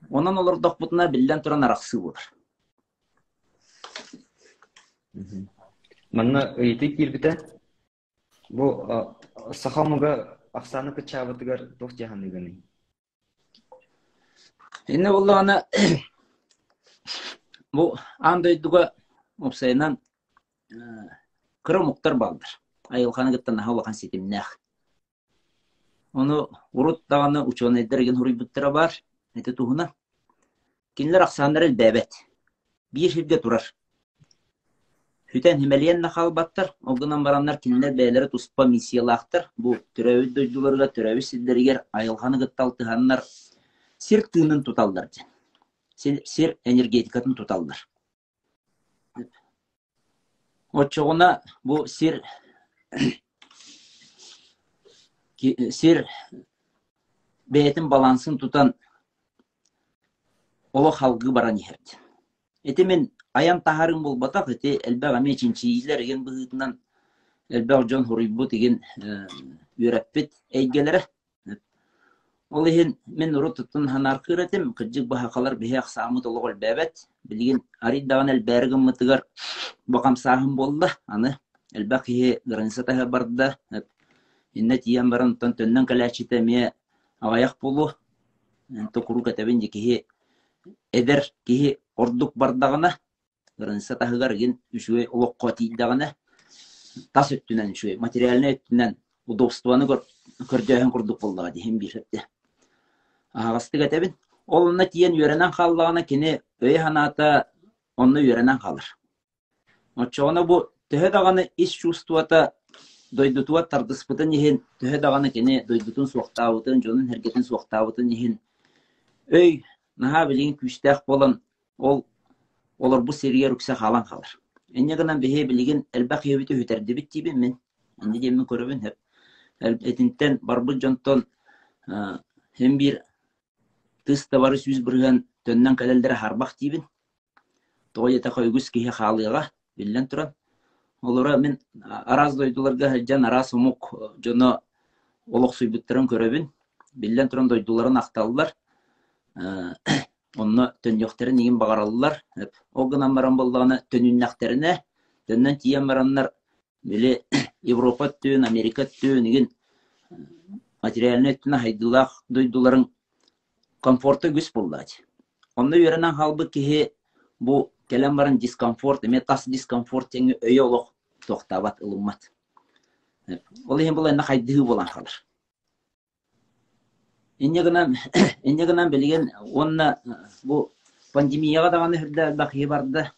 Онон олордохпутуна биллэн туран арахсыы буолар. Манна ыйытыы киирбитэ. Бу саха омуга ахсаана кыччаабытыгар туох дии саныыгыный? Иннэ буоллаҕына бу аан дойдуга уопсайынан кыра омуктар бааллар. Айылҕаны кытта наһаа улахан ситимнээх. Ону урут даҕаны учуонайдар игин суруйбуттара баар ити туһунан. Кинилэр ахсааннара элбээбэт. Биир сиргэ турар. Сүтэн-симэлийэн да хаалбаттар, ол гынан бараннар кинилэр бэйэлэрэ туспа миссиялаахтар. Бу төрөөбүт дойдуларыгар, төрөөбүт сирдэригэр айылҕаны кытта алтыһаннар сир тыынын туталлар диэн. Сир, сир энергетикатын туталлар. Оччоҕуна бу сир сир бэйэтин балансын тутан олох салгыы баран иһэр диэн. Ити мин айан таһаарыым буолбатах, ити элбэх эмиэ чинчийиилэр игин быһыытынан элбэх дьон суруйбут игин үөрэппит эйгэлэрэ. Ол иһин мин урут туттан санааркыыр этим, кырдьык баһакалар биһи ахсааммыт олох элбээбэт. Билигин арый даҕаны элбээри гыммытыгар бу хамсааһын буолла. Аны элбэх киһи граница таһа барда. Иннэ тиийэн баран оттон төннөн кэлээччитэ эмиэ аҕыйах буолуо. Онто куруук этэбин дьэ киһи эдэр киһи ордук бардаҕына Граница таһыгар игин үчүгэй олоххо тиийдэҕинэ, тас өттүнэн үчүгэй, материальнай өттүнэн удобствоны көрдөөһүн курдук буоллаҕа дии биир өттө. Аһаҕастык этэбин. Ол онно тиийэн үөрэнэн хааллаҕына кини өйө-санаата онно үөрэнэн хаалар. Оччоҕуна бу төһө даҕаны ис чувствота дойдутугар тардыспытын иһин, төһө даҕаны кини дойдутун суохтаабытын, дьонун-сэргэтин суохтаабытын иһин өй наһаа билигин күүстээх буолан Ол олорбут сиригэр үксэ хаалан хаалар. Инньэ гынан биһи билигин элбэх киһибит үһүтэрдибит диибин мин. Инньэ диэммин көрөбүн сөп. Итинтэн барбыт дьонтон син биир тыс да бары 100% төннөн кэлэллэрэ хаарбах диибин. Тоҕо диэтэххэ үгүс киһи хаалыаҕа, биллэн туран. Олоро мин араас дойдуларга сылдьан араас омук дьоно олохсуйбуттарын көрөбүн. Биллэн туран дойдуларын ахталлар. Онно төннүөхтэрин игин баҕараллар. Ол гынан баран буоллаҕына төнүннэхтэринэ, төннөн тиийэн бараннар били Европа өттүн, Америка өттүн игин материальнай өттүн хайдыылаах дойдуларын комфорта үгүс буоллаачы. Онно үөрэнэн хаалбыт киһи бу кэлэн баран дискомфорт, эмиэ тас дискомфорт диэҥҥэ өйө олох туохтаабат, ылыммат. Ол иһин була инна хайдыһыы буолан хаалар. Инньэ гынан, инньэ гынан билигин уонна бу пандемияҕа даҕаны сүрдээх элбэх киһи барда.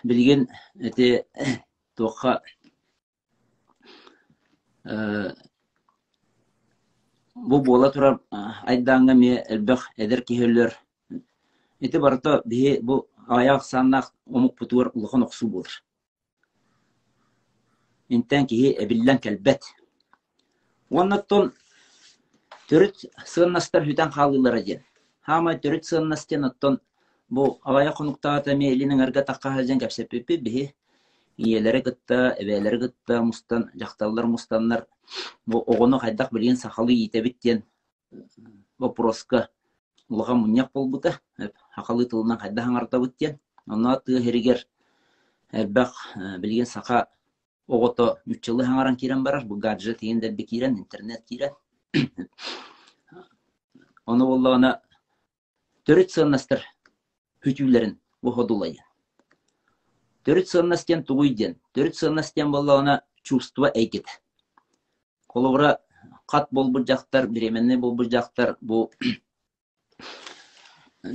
Билигин ити туохха бу буола турар айдааҥҥа эмиэ элбэх эдэр киһи өлөр. Ити барыта биһи бу аҕыйах ахсааннаах омукпутугар улахан охсуу буолар. Интэн киһи эбиллэн кэлбэт. Уонна оттон төрүт сыаннастар сүтэн хаалыылара диэн. Хаамай төрүт сыаннас диэн оттон бу аҕыйах хонуктааҕыта эмиэ илин эҥэргэ тахха сылдьан кэпсэппиппит биһи ийэлэри кытта, эбээлэри кытта мустан, дьахталлар мустаннар бу оҕону хайдах билигин сахалыы иитэбит диэн боппуруоска улахан мунньах буолбута. Сахалыы тылынан хайдах аҥардабыт диэн. Онно тыа сиригэр элбэх билигин саха оҕото нууччалыы саҥаран киирэн барар. Бу гаджет иһин дэлби киирэн, интернет киирэн. Ону буоллаҕына төрүт сыаннастар сүтүүлэрин уһодулайын. Төрүт сыаннас диэн тугуй диэн? Төрүт сыаннас диэн буоллаҕына чувство эйгэтэ. Холобура, хат буолбут дьахтар, беременный буолбут дьахтар бу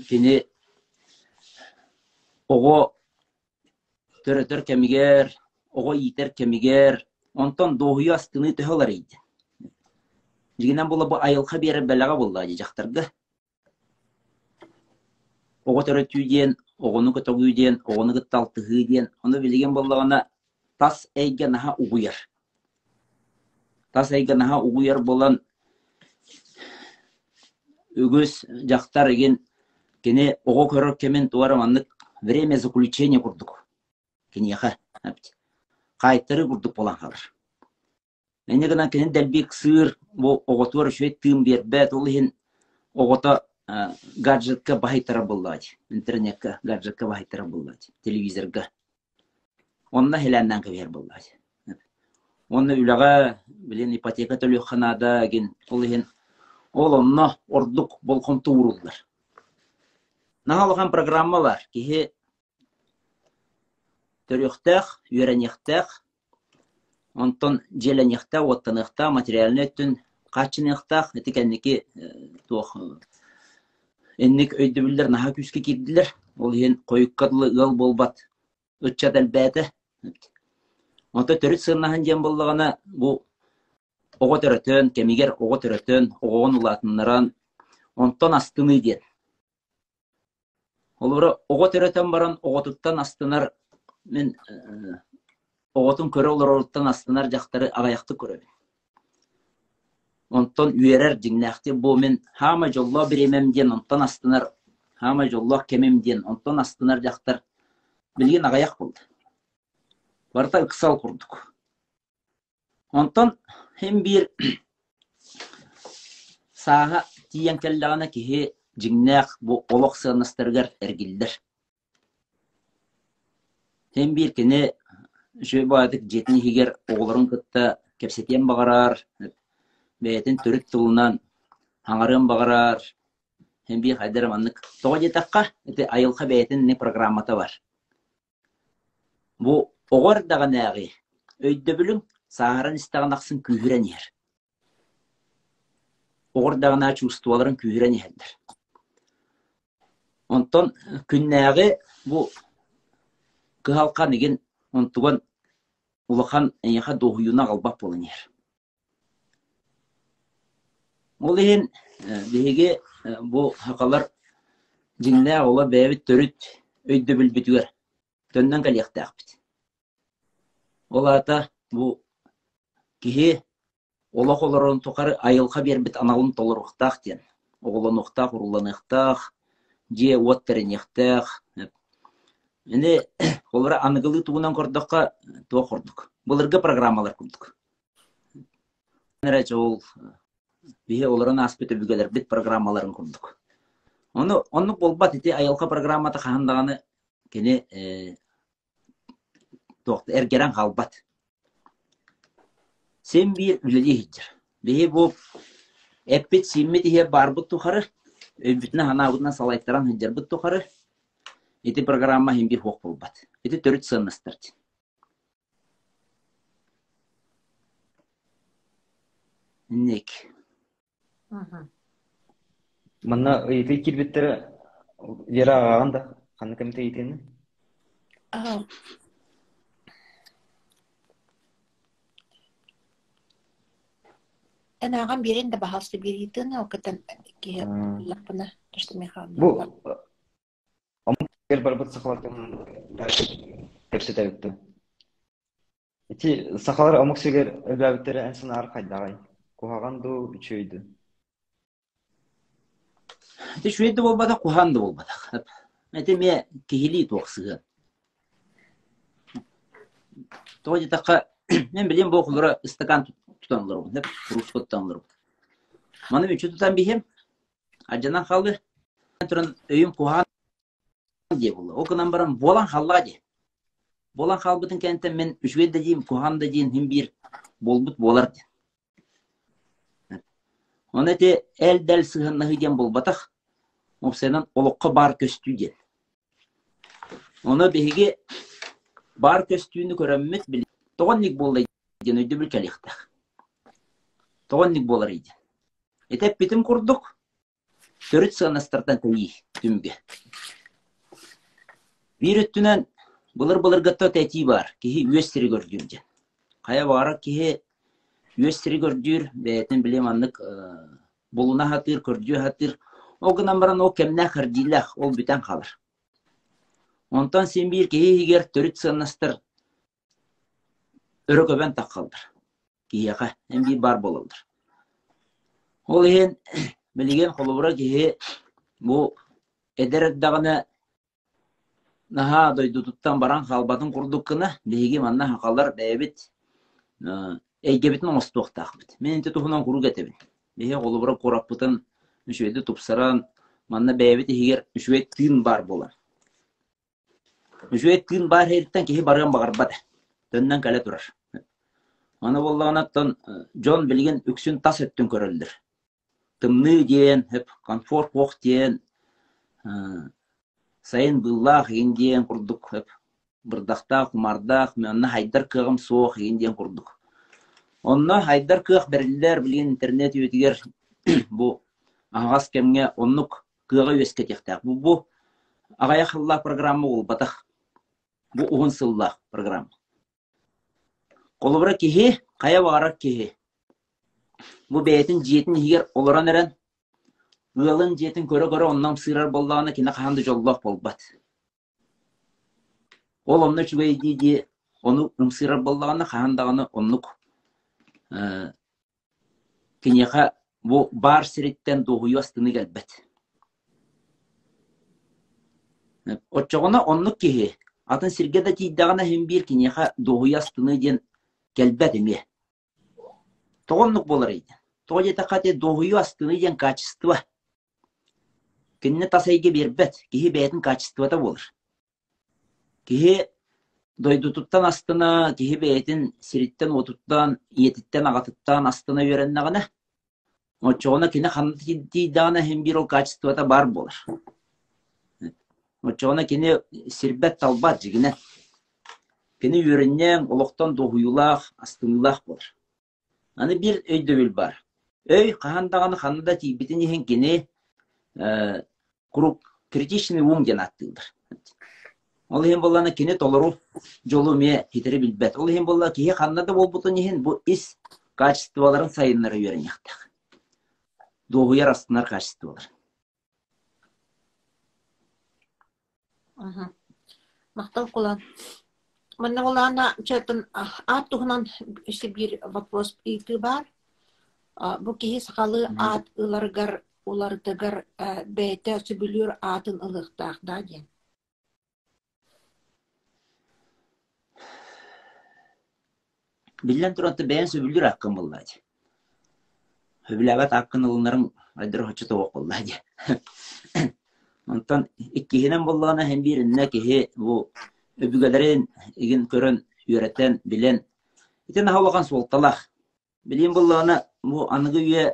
кини оҕо төрөтөр кэмигэр, оҕо иитэр кэмигэр, онтон дуоһуйа астыныы төһө уларыйда? Дьиҥинэн буола бу айылҕа биэрэр бэлэҕэ буоллаҕа дии дьахтарга. Оҕо төрөтүү диэн, оҕону көтөҕүү диэн, оҕону кытта алтыһыы диэн, ону билигин буоллаҕына тас эйгэ наһаа угуйар. Тас эйгэ наһаа угуйар буолан үгүс дьахтар игин Кини оҕо көрөр кэмин туора маннык время заключения курдук киниэхэ хаайтарыы курдук буолан хаалар. Инньэ гынан кини дэлби ыксыыр, бу оҕотугар үчүгэй тыын биэрбэт, ол иһин оҕото гаджетка баһыйтарар буоллаҕа дии, интернекка гаджетка баһыйтарар буоллаҕа дии, телевизорга. Онно иһилээннээн кэбиһэр буоллаҕа дии. Уонна үлэҕэ, билин ипотека төлүөххэ наада гин, ол иһин ол онно ордук болҕомто ууруллар. Наһаа улахан программа баар. Киһи төрүөхтээх, үөрэниэхтээх, онтон дьиэлэниэхтээх, уоттаныахтаах, материальнай өттүн хааччыныахтаах. Ити кэнники туох инник өйдөбүллэр наһаа күүскэ киирдилэр. Ол иһин хойукка дылы ыал буолбат ыччат элбээтэ. Онтон төрүт сыаннаһын диэн буоллаҕына, бу оҕо төрөтөн, кэмигэр оҕо төрөтөн, оҕоҕун улаатыннаран, онтон астыныы диэн. Холобура, оҕо төрөтөн баран оҕотуттан астынар мин оҕотун көрө олороруттан астынар дьахтары аҕыйахтык көрөбүн. Онтон үөрэр дьиҥнээхтик бу мин хаамай дьоллоох бириэмэм диэн онтон астынар, хаамай дьоллоох кэмим диэн онтон астынар дьахтар билигин аҕыйах буолла. Барыта ыксал курдук. Онтон син биир сааһа тиийэн кэллэҕинэ киһи дьиҥнээх бу олох сыаннастарыгар эргиллэр. Син биир кини үчүгэй баҕайытык дьиэтин иһигэр оҕолорун кытта кэпсэтиэн баҕарар, бэйэтин төрүт тылынан саҥарыан баҕарар, син биир хайдах эрэ маннык. Тоҕо диэтэххэ, ити айылҕа бэйэтин программата бар. Бу оҕо эрдэҕинээҕи өйдөбүлүҥ сааһыран истэҕин ахсын күүһүрэн иһэр. Оҕо эрдэҕинээҕи чувстволарын күүһүрэн иһэллэр. Онтон күннээҕи бу кыһалҕан игин онтуган улахан эйиэхэ дуоһуйууну аҕалбат буолан иһэр. Ол иһин биһиги бу сахалар дьиҥнээх олох бэйэбит төрүт өйдөбүлбүтүгэр төннөн кэлиэхтээхпит. Ол аата бу киһи олох олорорун тухары айылҕа биэрбит аналын толоруохтаах диэн. Оҕолонуохтаах, урууланыахтаах, дьиэ-уот тэриниэхтээх. Ини холобура аныгылыы тугунан көрдөххө туох курдук былыргы программалар курдук. Эрэ ол биһи олорон ааспыт өбүгэлэрбит программаларын курдук. Ону оннук буолбат ити айылҕа программата хаһан даҕаны кини туох эргэрэн хаалбат. Син биир үлэлии сылдьар. Биһи бу эппит-сииммит иһэ баарбыт тухары, өйбүтүнэн-санаабытынан салайтаран сылдьарбыт тухары ити программа иһин биир суох буолбат. Ити төрүт сыаннастар дии. Инник. Манна ыйытыы киирбиттэрэ Вера ааҕаҕын да ханнык эмит ыйытыыны? Эн ааҕан биэрин да баһаалыста биэриитин ол кытта киһи ыллахпына то что Михайловна Бу омук барбыт сахалартан кэпсэтэбит Ити сахалар омук сиригэр өлбөөбүттэрэ эн санааҕар хайдаҕый? Куһаҕан дуу, үчүгэй дуу? Ити үчүгэй да буолбатах, куһаҕан да буолбатах. Ити эмиэ киһилии туох сыһыан. Тоҕо диэтэххэ, мин билим бу оҕолоро ыстакаан тутан олоробун, куруска тутан олоробун. Маны мүччү тутан биһиэм, алдьанан хаалыа. Туран өйүм куһаҕан диэ буолла. Ол гынан баран буолан хааллаҕа дии. Буолан хаалбытын кэнниттэн мин үчүгэй да диим, куһаҕан да диэн син биир буолбут буолар диэн. Ону ити эл-дэл сыһыаннаһыы диэн буолбатах. Уопсайынан олоххо баар көстүү диэн. Ону биһиги баар көстүүнү көрөммүт тоҕо инник буолла диэн өйдөбүл кэлиэхтээх. Тоҕо инник буоларый диэн. Ити эппитим курдук, Төрүт сыаннастартан тэйии түмүгэ. Биир өттүнэн былыр-былыргыттан этии баар, киһи үөс сири көрдүүр диэн. Хайа баҕарар киһи үөс сири көрдүүр, бэйэтин били маннык булуна сатыыр, көрдүү сатыыр. Ол гынан баран ол кэмнээх кэрдиилээх, ол бүтэн хаалар. Онтон син биир киһи иһигэр төрүт сыаннастар өрө көбөн таххаллар. Киһиэхэ эн биир баар буолаллар. Ол иһин билигин холобура киһи бу Эдэр эрдэҕинэ наһаа дойдутуттан баран хаалбатын курдук гына биһиги манна сахалар бэйэбит эйгэбитин оҥостуохтаахпыт. Мин ити туһунан куруук этэбин. Биһиги холобура куораппытын үчүгэйдик тупсаран, манна бэйэбит иһигэр үчүгэй тыын баар буолар. Үчүгэй тыын баар иһиттэн киһи барыан баҕарбат, төннөн кэлэ турар. Аны буоллаҕына оттон дьон билигин үксүн тас өттүн көрөллөр. Тымныы диэн, комфорт суох диэн, сайын быыллаах игин диэн курдук бырдахтаах, кумаардаах, манна хайдар кыаҕым суох игин диэн курдук. Онно хайдар кыах бэриллэр билигин интернет үйэтигэр бу аһаҕас кэмҥэ оннук кыаҕы үөскэтиэхтээх. Бу, бу аҕыйах сыллаах программа буолбатах. Бу уһун сыллаах программа. Холобура киһи, хайа баҕарар киһи бу бэйэтин дьиэтин иһигэр олорон эрэн, ыалын дьиэтин көрө-көрө онно ымсыырар буоллаҕына кини хаһан да дьоллоох буолбат. Ол онно үчүгэй дии-дии ону ымсыырар буоллаҕына хаһан даҕаны оннук э, киниэхэ бу баар сириттэн дуоһуйуу астыныы кэлбэт. Оччоҕуна оннук киһи атын сиргэ да тиийдэҕинэ син биир киниэхэ дуоһуйа астыныы диэн кэлбэт эмиэ. Тоҕо оннук буоларый диэн. Тоҕо диэтэххэ ити дуоһуйуу астыныы диэн качество. Кинини тас эйгэ биэрбэт, киһи бэйэтин качествота буолар. Киһи дойдутуттан астына, киһи бэйэтин сириттэн-уотуттан, ийэтиттэн-аҕатыттан астына үөрэннэҕинэ, оччоҕуна кини ханна тиийдэҕинэ син биир ол качествота баар буолар. Оччоҕуна кини сирбэт-талбат дьигинэн. Кини үөрүнньэҥ, олохтон дуоһуйуулаах, астыныылаах буолар. Аны биир өйдөбүл баар. Өй хаһан даҕаны ханна да тиийбитин иһин кини э, куруук критичный ум диэн ааттыыллар. Ол иһин буоллаҕына кини толору дьолу эмиэ ситэри билбэт. Ол иһин буолла киһи ханна да буолбутун иһин бу ис качестволарын сайыннара үөрэниэхтээх. Дуоһуйар астынар качестволар. Махтал Кулан. Манна Улаана чатын аат туһунан өссө биир вопрос ыйытыы баар. Бу киһи сахалыы аат ыларыгар уларытыгар бэйэтэ сөбүлүүр аатын ылыахтаах даа диэн. Биллэн туран, бэйэҥ сөбүлүүр ааккын буллаа дии. Сөбүлээбэт ааккын ылынарыҥ айдара оччо туох буоллаа дии. Онтон иккиһинэн буоллаҕына иһин биир иннэ киһи бу өбүгэлэрин игин көрөн, үөрэтэн, билэн ити наһаа улахан суолталаах. Билигин буоллаҕына бу аныгы үйэ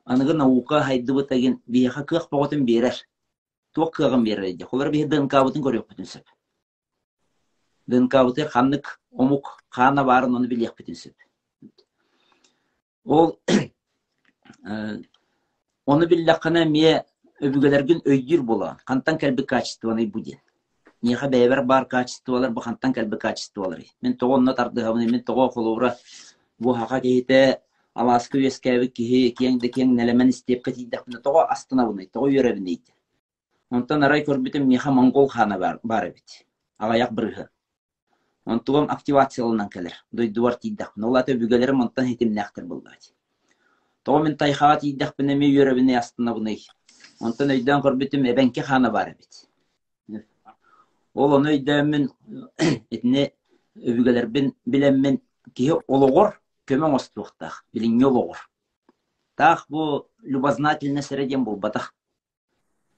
аныгы наука хайдыбыт игин биһиэхэ кыах бөҕөтүн биэрэр. Туох кыаҕын биэрэр дии. Холобура биһи ДНК-бытын көрүөхпүтүн сөп. ДНК-бытыгар ханнык омук хаана баарын ону билиэхпитин сөп. Ол ону биллэххинэ эмиэ өбүгэлэргин өйдүүр буолаҕын. Хантан кэлбит качествоный бу диэн. Миэхэ бэйэбэр баар качестволар бу хантан кэлбит качестволарый? Мин тоҕо онно тардыһабыный? Мин тоҕо холобура бу саха киһитэ алааска үөскээбит киһи киэҥ да киэҥ нэлэмэн истиэпкэ тиийдэхпинэ тоҕо астынабыный, тоҕо үөрэбиний диэн. Онтон арай көрбүтүм миэхэ монгол хаана баар, баар эбит. Аҕыйах бырыһыан. Онтугам активацияланан кэлэр. Дойдубар тиийдэхпинэ. Ол аата өбүгэлэрим онтон ситимнээхтэр буоллаҕа дии. Тоҕо мин тайхаҕа тиийдэхпинэ эмиэ үөрэбиний, астынабыный. Онтон өйдөөн көрбүтүм эбэҥки хаана баар эбит. Ол ону өйдөөммүн итини өбүгэлэрбин билэммин киһи олоҕор көмө оҥостуохтаах, билиҥҥи олоҕор. Таах бу любознательность эрэ диэн буолбатах.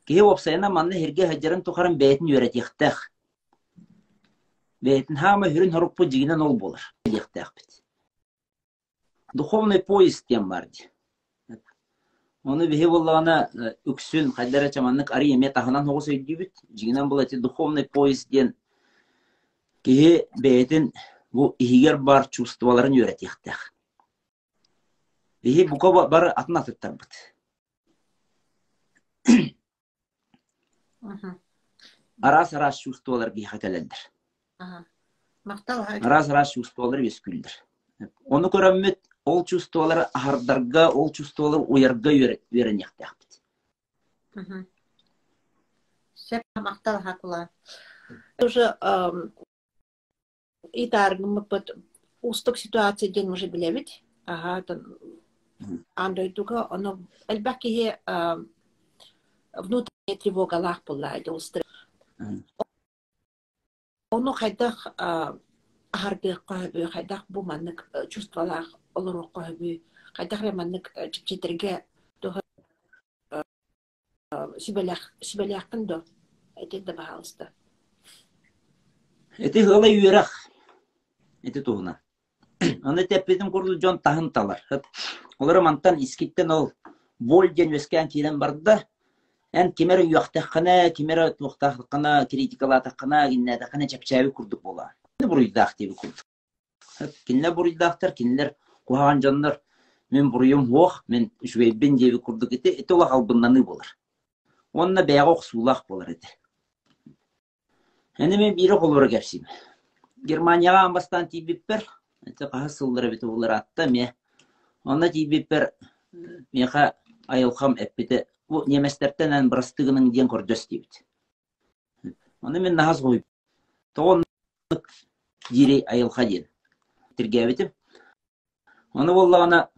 Киһи уопсайынан манна иһиргэ сылдьарын тухары бэйэтин үөрэтиэхтээх. Бэйэтин хаама сүрүн сорукпут дьиҥинэн ол буолар диэхтээхпит. Духовный поезд диэн баар дии. Ону биһи буоллаҕына үксүн хайда эрэ чаманнык арый эмиэ таһынан соҕус өйдүүбүт. Дьиҥинэн була ити духовный поезд диэн киһи бэйэтин бу иһигэр баар чувстволарын үөрэтиэхтээх. Биһи бука бары атын атыттарбыт. Араас-араас чувстволар биһиэхэ кэлэллэр. Араас-араас чувстволар үөскүүллэр. Ону көрөммүт, ол чувстволары аһардарга, ол чувстволары уйарга үөрэниэхтээхпит. Сөп, махтал Хакулаан. Уже Итааргыммыппыт уустук ситуация диэн уже билэбит. Аһаа, аан дойдуга ону элбэх киһи Внутренняя тревогалаах буолла ол стресс. Ону хайдах аһардыахха сөбүй, хайдах бу маннык чувстволаах олоруохха сөбүй, хайдах эрэ маннык чэпчэтэргэ туох сүбэлээх сүбэлээххин дуо? Этин да баһаалыста. Ити ыалай үөрэх ити туһунан. Ону тэппитим курдук дьон таһын талар. Олору мантан искиттэн ол боль диэн үөскээн киирэн барда. Эн ким эрэ үөхтэххинэ, ким эрэ туохтааххына, критикалаатаххына, гиннээтэххинэ чэпчээбит курдук буолаа. Буруйдаах диэбит курдук. Кинилэр буруйдаахтар, кинилэр куһаҕан дьоннор мин буруйум суох, мин үчүгэйбин диэбит курдук ити, ити олох албыннаныы буолар. Уонна бэйэҕэ охсуулаах буолар ити. Аны мин биири холобура кэпсиим. Германияҕа аан бастаан тиийбиппэр, ити хаһыс сыллар эбитэ буоллар аатта эмиэ. Онно тиийбиппэр миэхэ айылҕам эппитэ, бу ньиэмэстэртэн эн бырастыы гыныҥ диэн көрдөс диэбит. Ону мин наһаа соһуйбутум. Тоҕо оннук диирий айылҕа диэн тиргээбитим. Ону буоллаҕына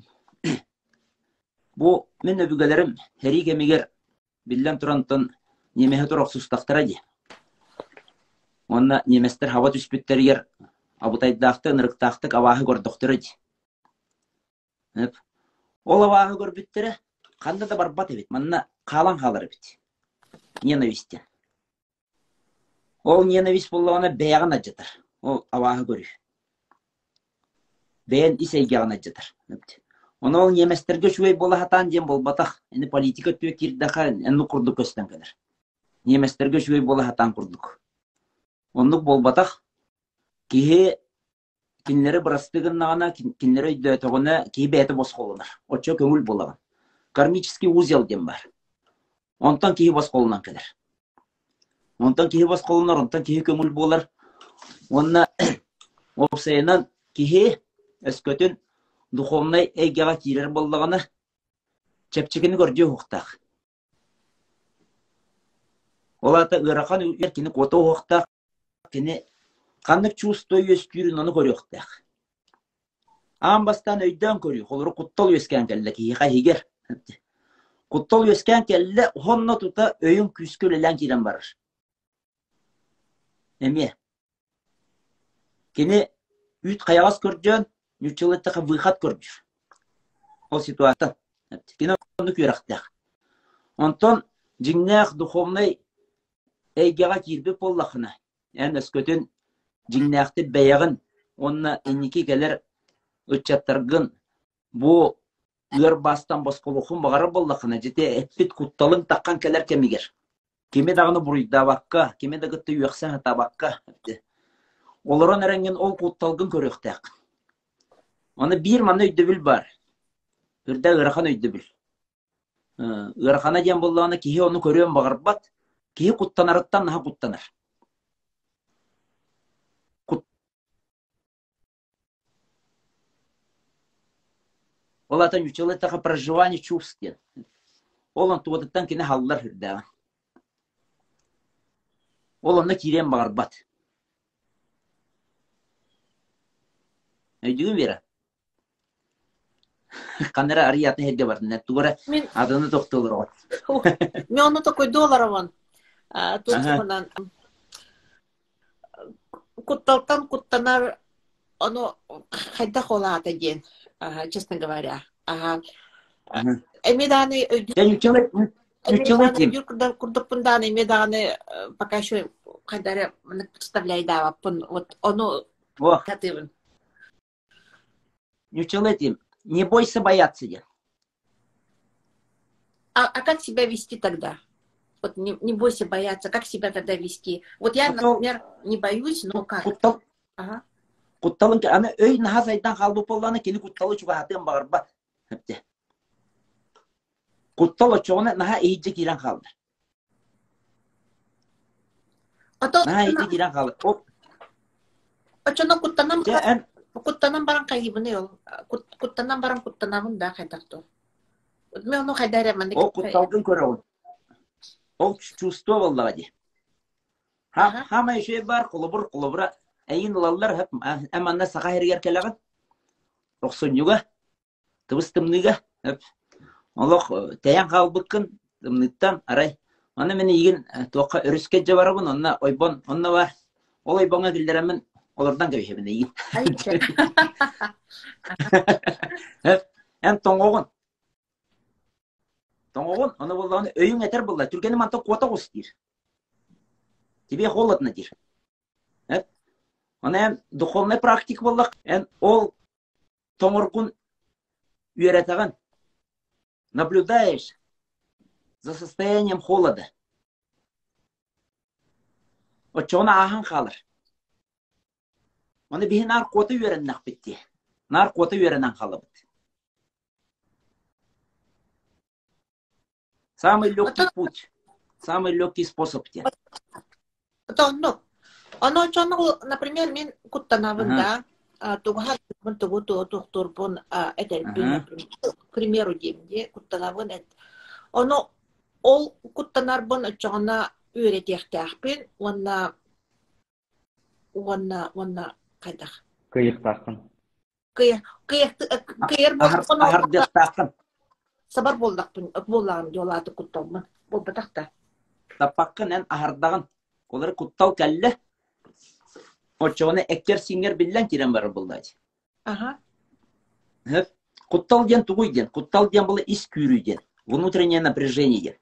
бу мин өбүгэлэрим сэрии кэмигэр биллэн туран оттон ньиэмэһи тура охсустахтара дии. Уонна ньиэмэстэр хаба түспүттэригэр абытайдаахтык, ынырыктаахтык абааһы көрдөхтөрө дии. Ол абааһы көрбүттэрэ ханна да барбат эбит, манна хаалан хаалар эбит. Ненависть диэн. Ол ненависть буоллаҕына бэйэҕин алдьатар. Ол абааһы көрүү. Бэйэн ис эйгэҕин алдьатар. Ону ол ньиэмэстэргэ үчүгэй буола сатаан диэн буолбатах. Ини политика өттүгэр киирдэххэ оннук курдук көстөн кэлэр. Ньиэмэстэргэ үчүгэй буола сатаан курдук. Оннук буолбатах. Киһи Кинилэри бырастыы гыннаҕына, кинилэри өйдөөтөҕүнэ, киһи бэйэтэ босхолонор. Оччо көҥүл буолаҕын. Кармический узел диэн баар. Онтон киһи босхолонон кэлэр. Онтон киһи босхолонор, онтон киһи көҥүл буолар. Уонна уопсайынан киһи өскөтүн духовнай эйгэҕэ киирэр буоллаҕына, чэпчэкини көрдүө уһуктаах. Ол аата ыарахан үйэр кини куота уһуктаах, Кини ханнык чувство үөскүүрүн ону көрүөхтээх. Аан бастаан өйдөөн көрүү, холобур куттал үөскээн кэллэ киһиэхэ иһигэр. Куттал үөскээн кэллэ, онно тута өйүн күүскэ үлэлээн киирэн барар. Эмиэ. Кини үүт хайаҕас көрдөөн, нууччалыы эттэххэ выход көрдүүр. Ол ситуация. Кини оннук үөрэхтээх. Онтон дьиҥнээх духовнай Эйгэҕэ киирбит буоллаххына, эн өскөтүн дьиҥнээхтик бэйэҕин уонна инники кэлэр ыччаттаргын бу ыар баастан босхолуоххун баҕарар буоллаххына, дьити эппит кутталыҥ таххан кэлэр кэмигэр кими даҕаны буруйдаабакка, кими да кытта үөхсэ сатаабакка олорон эрэҥҥин ол кутталгын көрүөхтээххин. Аны биир манна өйдөбүл баар. Үрдэ ыарахан өйдөбүл. Ыарахана диэн буоллаҕына киһи ону көрүөн баҕарбат, киһи куттанарыттан наһаа куттанар. Ол аата нууччалыы эттэххэ проживание чувств диэн. Ол онтугутуттан кини халлар үрдээҕин. Ол онно киириэн баҕарбат. Өйдүүгүн Вера? Ханна эрэ арыйаатын иһэргэ бардын, тугу эрэ Мин атыны тохтуу олороҕун. Мен ону такой олоробун. Туох Аха. туһунан кутталтан куттанар ону хайдах ол аата диэн, честно говоря. Аха. Эмиэ даҕаны өйдүүр Дьэ, нууччалыы эмиэ нууччалыы даҕаны этиим. өйдүүр курдукпун даҕаны эмиэ даҕаны пока еще хайда эрэ маннык представляйдаабаппын. Вот ону Во, сатыыбын. нууччалыы этиим. Не бойся бояться диэн. А как себя вести тогда? Вот не бойся бояться, как себя тогда вести? Вот я, Куттал например, не боюсь, но как? куттал Ага. кутталын аны өй наһаа сайдан хаалбыт буоллаҕына кини кутталы чугаһатыан баҕарбат. Куттал оччоҕуна наһаа иһирдьэ киирэн хаалар. Ото Наһаа иһирдьэ киирэн хаалар. Ол оччоно куттанан дьэ эн куттанан баран хайыыбыный ол? Куттанан баран куттанабын да хайдах то. Мен ону хайда эрэ маннык ол кутталгын көрөҕүн. Ол чувство буоллаҕа дии. Аха. Хаамай үчүгэй баар, холобур, холобура эйин ылаллар, эн манна саха сиригэр кэлэҕин, тохсунньуга Тыбыс тымныыга олох тэйэн хаалбыккын тымныыттан арай Аны мин эйигин туохха өрүскэ илдьэ барабын, онно ойбон, онно бар. Ол ойбоҥҥо киллэрэммин олордон кэбиһэбин эйигин. Эн тоҥоҕун. Тоҥоҕун, ону буоллаҕына өйүҥ этэр буолла, түргэни мантан куота оҕус диир. Тебе холодно диир. Оны эн духовный практик буоллах, эн ол тоҥоргун үөрэтэҕин. Наблюдаешь за состоянием холода. Оччоҕуна ааһан хаалар. Ону биһи наар куота үөрэннэхпит дии. Наар куота үөрэнэн хаалабыт. Самый легкий путь, самый легкий способ диэн. Оннук. Ону оччону, например, мин куттанабын да, тугу тугу туохтуурбун этэрбин, к примеру диэм дии, куттанабын эт. Ону ол куттанарбын оччоҕуна үөрэтиэхтээхпин уонна уонна уонна хайдах? Кыайыахтааххын. Кыайар буоллахпын Аһардыахтааххын. Сабар буоллахпын буоллаҕым дьолааты кутталмын буолбатах да. Таппаккын эн аһардаҕын. Олары куттал кэллэ. Оччоҕуна эккэр-сииҥҥэр биллэн киирэн барар буоллаачы. Аха. Куттал диэн тугуй диэн? Куттал диэн была ис күүрүү диэн. Внутреннее напряжение диэн.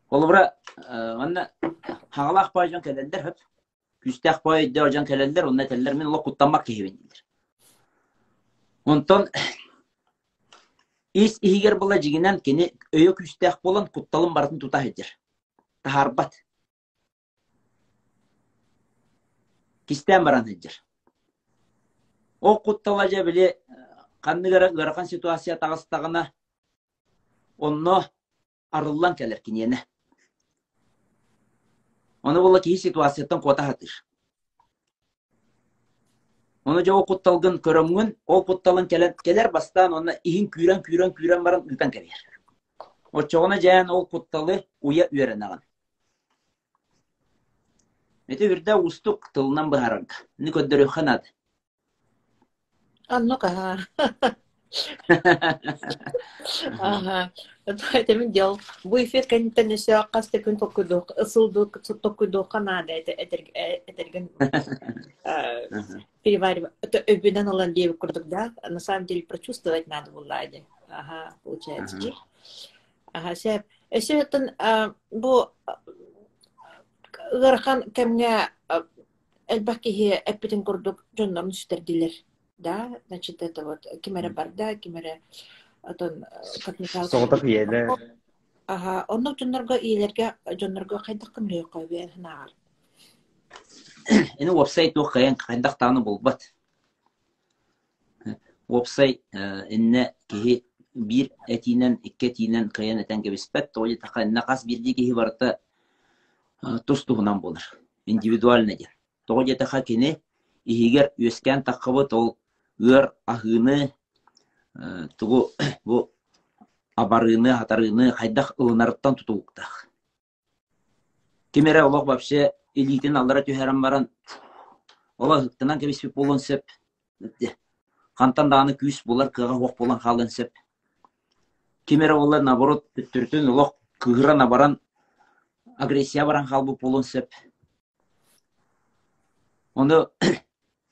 Холобура, манна хаҥалаах баай дьон кэлэллэр, хөп. Күүстээх баай өйдөөх дьон кэлэллэр, онно этэллэр, мин олох куттаммат киһибин дииллэр. Онтон ис иһигэр була дьиҥинэн кини өйө күүстээх буолан кутталын барытын тута сылдьар. Таһаарбат. Кистээн баран сылдьар. Ол куттала дьэ били ханнык эрэ ыарахан ситуация таҕыстаҕына онно арыллан кэлэр киниэнэ. Ону буолла киһи ситуацияттан куота сатыыр. Ону дьэ ол кутталгын көрөҥҥүн, ол кутталын кэлэн кэлэр бастаан уонна иһин күүрэн күүрэн күүрэн баран ыытан кэбиһэр. Оччоҕуна дьээн ол кутталы уйа үөрэнэҕин. Ити үрдэ уустук тылынан быһаарарга. Ини көрдөрүөххэ наада. Оннук аһаа. Ага. Это мин дел. Бу эфир кэнниттэн өссө хас да күн толкуйдуох, сылдук толкуйдуохха наада этэргин переваривать. Это өйбүнэн ылан диэбит курдук да. На самом деле прочувствовать надо было дии. Ага, получается. Ага, сөп. Өссө оттон бу ыарахан кэмҥэ элбэх киһи эппитин курдук дьоннорун сүтэрдилэр. Да, значит, это вот ким эрэ барда, ким эрэ отон как Михаил Соҕотох ийэлэр. Аха, оннук дьоннорго ийэлэргэ дьоннорго хайдах көмөлөһүөххэ үһү санааҕар? Ини уопсай туох кыайан хайдах даҕаны буолбат. Уопсай иннэ киһи биир этиинэн, икки этиинэн кыайан этэн кэбиспэт. Тоҕо диэтэххэ, иннэ хас биирдии киһи барыта тус-туһунан буолар. Индивидуально диэн. Тоҕо диэтэххэ, кини иһигэр үөскээн таххыбыт ол ыар аһыыны, тугу бу абарыыны, хатарыыны хайдах ылынарыттан тутулуктаах. Ким эрэ олох вообще илиитин аллара түһэрэн баран олох ыһыктынан кэбиспит буолуон сөп. Хантан даҕаны күүс булар кыаҕа суох буолан хаалыан сөп. Ким эрэ буолла наоборот төттөрүтүн олох кыыһыран абаран агрессия баран хаалбыт буолуон сөп. Ону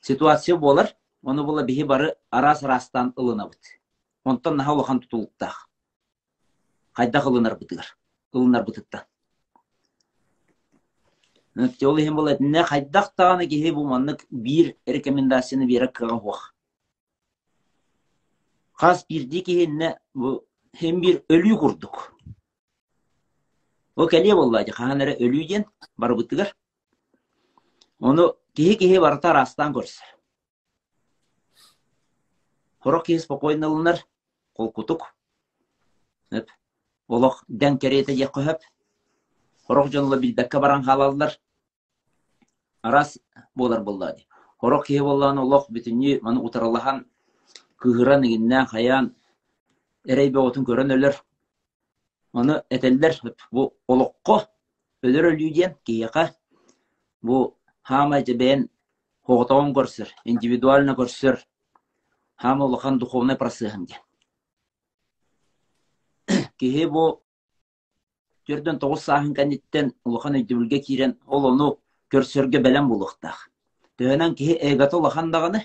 ситуация буолар, ону була биһи бары араас-араастаан ылынабыт. Онтон наһаа улахан тутулуктаах. Хайдах ылынарбытыгар, ылынарбытыттан. Ол иһин була итиннэ хайдах даҕаны киһи бу маннык биир рекомендацияны биэрэр кыаҕа суох. Хас биирдии киһи иннэ бу син биир өлүү курдук. Ол кэлиэ буоллаа дии, хаһан эрэ өлүү диэн барыбытыгар. Ону киһи-киһи барыта араастаан көрсөр. Сорох киһи спокойно ылынар, холкутук. Өп. Олох дэҥ кэриэтэ диэххэ сөп. Сорох дьон ыла билбэккэ баран хаалаллар. Араас буолар буоллаа дии. Сорох киһи буоллаҕына олох бүтүннүү маны утарылаһан, кыыһыран, игиннээн, хайаан эрэй бөҕөтүн көрөн өлөр. Ону этэллэр бу олоххо өлөр өлүү диэн киһиэхэ бу хаамай дьэ бэйэн соҕотоҕун көрсөр, индивидуально көрсөр хаама улахан духовнай процеһын диэн. Киһи бу. 49 сааһын кэнниттэн улахан өйдөбүлгэ киирэн ол ону көрсөргө бэлэм буолуохтаах. Төһөнөн киһи эгота улахан даҕаны,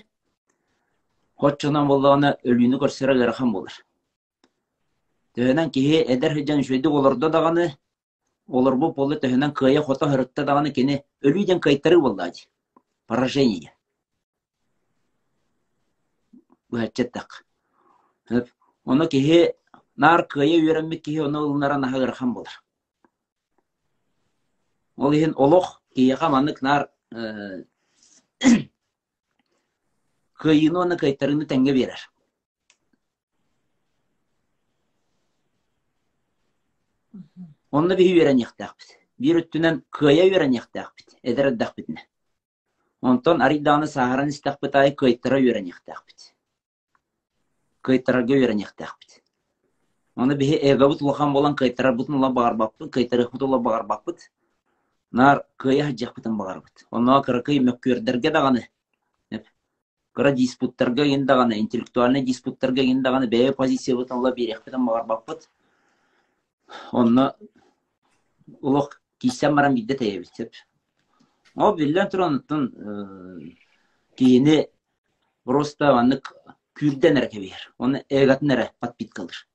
оччонон буоллаҕына өлүүнү көрсөрө ыарахан буолар. Төһөнөн киһи эдэр сылдьан үчүгэйдик олордо даҕаны, олорбут буолла төһөнөн кыайа-хото сырытта даҕаны кини өлүү диэн кыайтарыы буоллаҕа дии. Поражение. Быһаччы эттэххэ. Ону киһи наар кыайа үөрэммит киһи ону ылынара наһаа ыарахан буолар. Ол иһин олох киһиэхэ маннык наар кыайыыны уонна кыайтарыыны тэҥҥэ биэрэр. Онно биһи үөрэниэхтээхпит. Биир өттүнэн кыайа үөрэниэхтээхпит, эдэр эрдэхпитинэ. Онтон арый даҕаны сааһыран истэхпит аайы кыайтара үөрэниэхтээхпит. Кыайтарарга үөрэниэхтээхпит. Ону биһи эгобут улахан буолан кыайтарарбытын ыла баҕарбаппыт, кыайтарыахпытын ыла баҕарбаппыт. Наар кыайа сылдьыахпытын баҕарабыт. Онно кыракый мөккүөрдэргэ даҕаны, кыра диспуттарга игин даҕаны, интеллектуальнай диспуттарга игин даҕаны бэйэ позициябытын ыла биэриэхпитин баҕарбаппыт. Онно олох киирсэн баран биирдэ тэйэбит сөп. Ол биллэн туран оттон киһини просто маннык күүрдэн эрэ кэбиһэр. Оны эготын эрэ подпиткалыыр.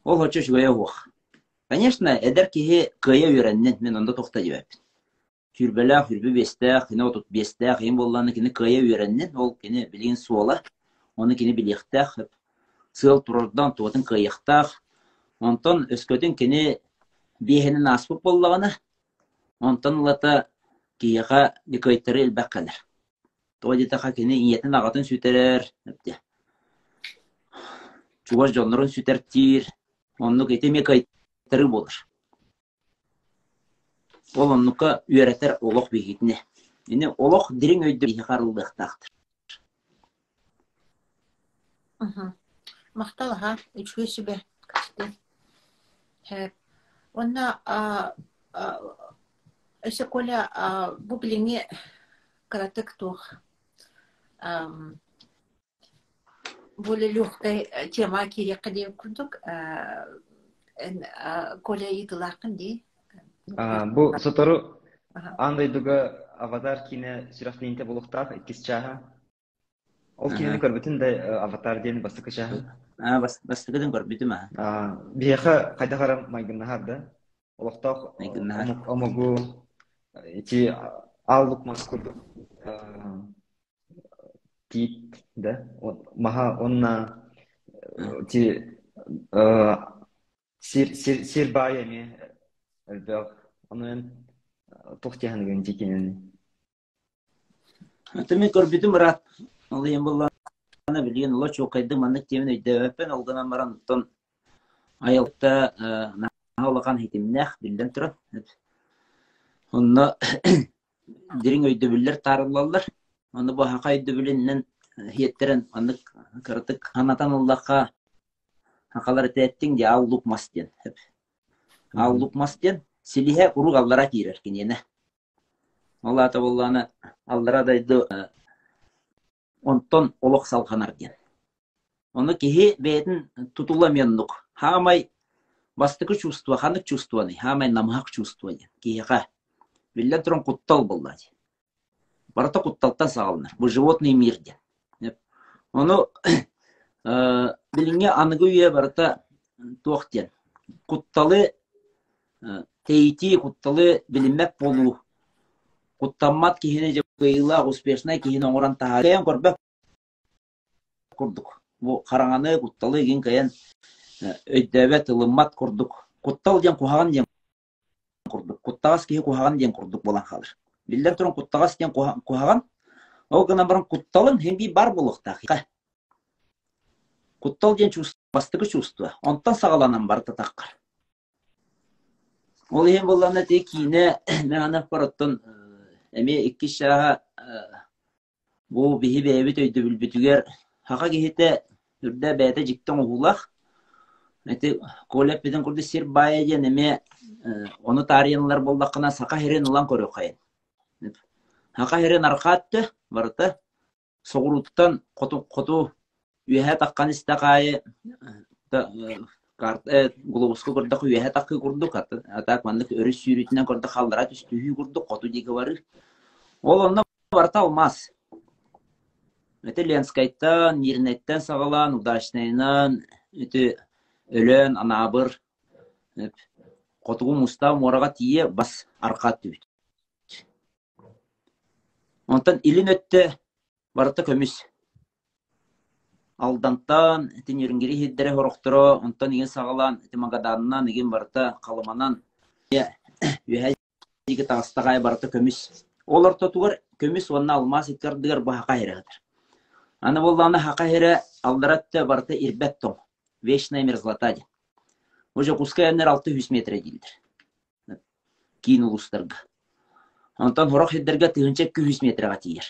Ол оччо үчүгэйэ суох. Конечно, эдэр киһи кыайа үөрэннин, мин онно туох да диэбэппин. Сүүрбэлээх, 25-тээх, кини 35-тээх ийэм буоллаҕына кини кыайа үөрэннин, ол кини билигин суола, ону кини билиэхтээх, сыал турардан туотун кыайыахтаах. Онтон өскөтүн кини биэһинин ааспыт буоллаҕына, онтон ылата киһиэхэ кыайтарыы элбэх кэлэр. Тоҕо диэтэххэ кини ийэтин аҕатын сүтэрэр, чугас дьоннорун сүтэртиир, оннук ити эмиэ кыайтарыы буолар. Ол оннукка үөрэтэр олох биһигитинэ. Ини олох дириҥ өйдөбүл биһиэхэ арыллыахтаахтар. Махтал аһа, үчүгэй сүбэ кэпсэтиҥ. Уонна өссө Коля бу билиҥҥи кыратык туох Более легкой тема киириэххэ диэн курдук эн Коля ыйытыылааххын дии? Бу сотору аан дойдуга «Аватар» киинэ сүрэхтэниитэ буолуохтаах иккис чааһа. Ол киинэни көрбүтүн да «Аватар» диэн бастакы чааһын. Бастакытын көрбүтүм аа. Биһиэхэ хайдах эрэ майгыннаһар да? Олохтоох омугу ити аал лук мас курдук тиит да маһа уонна ити сир сир сир баайа эмиэ элбэх онон туох диэхиныгын ити кинини Мин көрбүтүм ыраат. Ол иһин буоллаҕына билигин олох чуолкайдык маннык диэмин өйдөөбөппүн. Ол гынан баран оттон айылта наһаа улахан ситимнээх биллэн турар. Онно дириҥ өйдөбүллэр таарыллаллар. Ону бу саха өйдөбүлүнэн иһиэттэрэн маннык кыратык санатан ыллахха сахалар этээттиҥ дии аал лук мас диэн. Аал лук мас диэн силиһэ куруук аллара киирэр киниэнэ. Ол аата буоллаҕына аллара дойду онтон олох салҕанар диэн. Ону киһи бэйэтин тутула эмиэ оннук. Хаамай бастакы чувство ханнык чувствоный? Хаамай намыһах чувство диэн киһиэхэ. Биллэн туран куттал буолла дии. Барыта кутталтан саҕаланар. Бу животный мир диэн. Ону билиҥҥи аныгы үйэ барыта туох диэн кутталы тэйитии, кутталы билиммэт буолуу, куттаммат киһини дьэ кыайыылаах, успешнай киһини оҥорон таһаарыы. Кыайан көрбөт курдук. Бу хараҥаны, кутталы игин кыайан өйдөөбөт, ылыммат курдук. Куттал диэн куһаҕан диэн курдук. Куттаҕас киһи куһаҕан диэн курдук буолан хаалар. Биллэн туран куттаҕас диэн куһаҕан, ол гынан баран кутталын син биир баар буолуохтаах. Куттал диэн чувство, бастакы чувство. Онтон саҕаланан барыта таххар. Ол иһин буоллаҕына ити киинэ мээнэ оттон эмиэ иккис чааһа Бу биһи бэйэбит өйдөбүлбүтүгэр саха киһитэ үрдэ бэйэтэ дьикти оҥоһуулаах. Ити Коля эппитин курдук сир баайа диэн эмиэ ону таарыйан ылар буоллаххына саха сирин ылан көрүөххэйин. Саха сирин арҕаа өттө барыта соҕурууттан хоту хоту үөһэ таххан истэх аайы. Глобуска көрдөххө үөһэ тахыы курдук, а так маннык өрүс сүүрүүтүнэн көрдөххө аллара түстүһүү курдук хоту диэки барыы. Ол онно барыта алмаас. Ити Ленскайтан, Мирнэйтэн саҕалаан, Удачнайынан, ити Өлөөн, Анаабыр, Хотугу Муустаах муораҕа тиийэ бас арҕаа өттүбүт. Онтон илин өттө барыта көмүс. Алдантан ити Нерюнгри иһирдэрэ сорохторо, онтон игин саҕалаан ити Магаданынан игин барыта Халыманан үөһээ диэки таҕыстах аайы барыта көмүс. Ол ортотугар көмүс уонна алмаас икки ардыгар бу Хаха иһирэ сытар. Аны буоллаҕына Хаха иһирэ аллара өттө барыта ирбэт тоҥ. Вечная мерзлота диэн. Бу Дьокуускай аннар 600 метрэ дииллэр. Киин улуустарга. Онтон сорох сирдэргэ 1200 метрэҕэ тиийэр.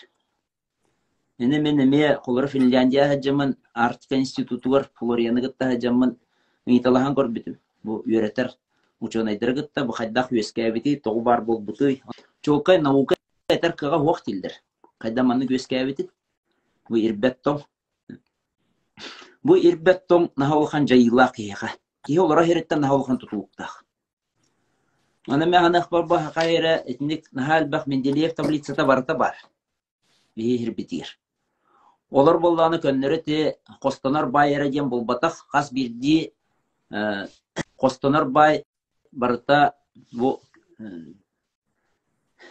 Ини мин эмиэ холоро Финляндия сылдьаммын Арктика институтугар Флорияны кытта сылдьаммын ыйыталаһан көрбүтүм. Бу үөрэтэр учуонайдары кытта бу хайдах үөскээбитий, тоҕо баар буолбутуй? Чуолкай наука этэр кыаҕа суох дииллэр. Хайдах маннык үөскээбитин? Бу ирбэт тоҥ. Бу ирбэт тоҥ наһаа улахан дьайыылаах киһиэхэ. Киһи олоро иһэриттэн наһаа улахан тутулуктаах. Аны мин аныахпар бу саха эрэ итинник наһаа элбэх Менделеев таблицата барыта баар биһи иһирбитигэр. Олор буоллаҕына көннөрү ити хостонор баай эрэ диэн буолбатах, хас биирдии хостонор баай барыта бу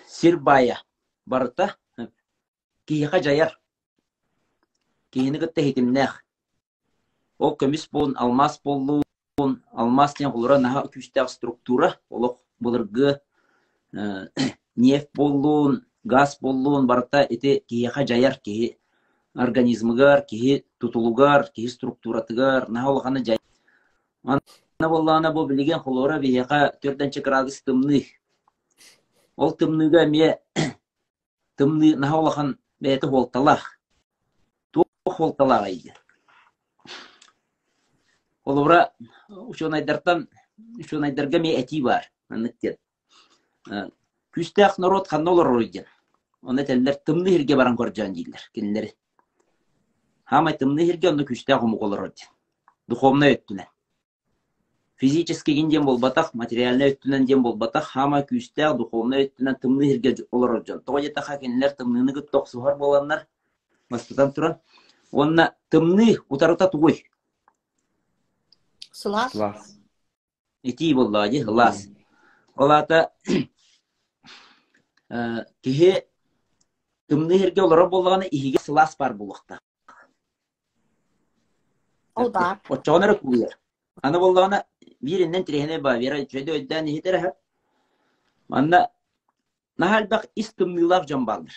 сир баайа барыта киһиэхэ дьайар, киһини кытта ситимнээх. Ол көмүс буолун, алмаас буоллун, алмаас диэн холобура наһаа күүстээх структура, олох былыргы нефть буоллун, газ буоллун барыта ити киһиэхэ дьайар киһи организмыгар, киһи тутулугар, киһи структуратыгар наһаа улаханы дьайар. Манна буоллаҕына бу билигин холобура биһиэхэ 4 градус тымныы. Ол тымныыга эмиэ тымныы наһаа улахан бэйэтэ суолталаах. Туох суолталааҕый диэн. Холобура, учуонайдартан учуонайдарга эмиэ этии баар. Маннык диэн. Күүстээх норуот ханна олороруй диэн. Онно этэллэр тымныы сиргэ баран көрдьөөн дииллэр кинилэри. Хаамай тымныы сиргэ онно күүстээх омук олорор диэн. Духовнай өттүнэн. Физически диэн буолбатах, материальнай өттүнэн диэн буолбатах, хаама күүстээх духовнай өттүнэн тымныы сиргэ олорор дьон. Тоҕо диэтэххэ кинилэр тымныыны кытта охсуһар буоланнар, бастатан туран. Уонна тымныы утарыта тугуй? Сылаас. Сылаас. Итии буоллаҕа дии, сылаас. Ол аата киһи тымныы сиргэ олорор буоллаҕына иһигэ сылаас баар буолуохтаах. Ол баар. Оччоҕуна эрэ кууйар. Аны буоллаҕына биир иннин тириһинэй баа Вера үчүгэйдик өйдөөн иһитэр эһэ. Манна наһаа элбэх ис тымныылаах дьон бааллар.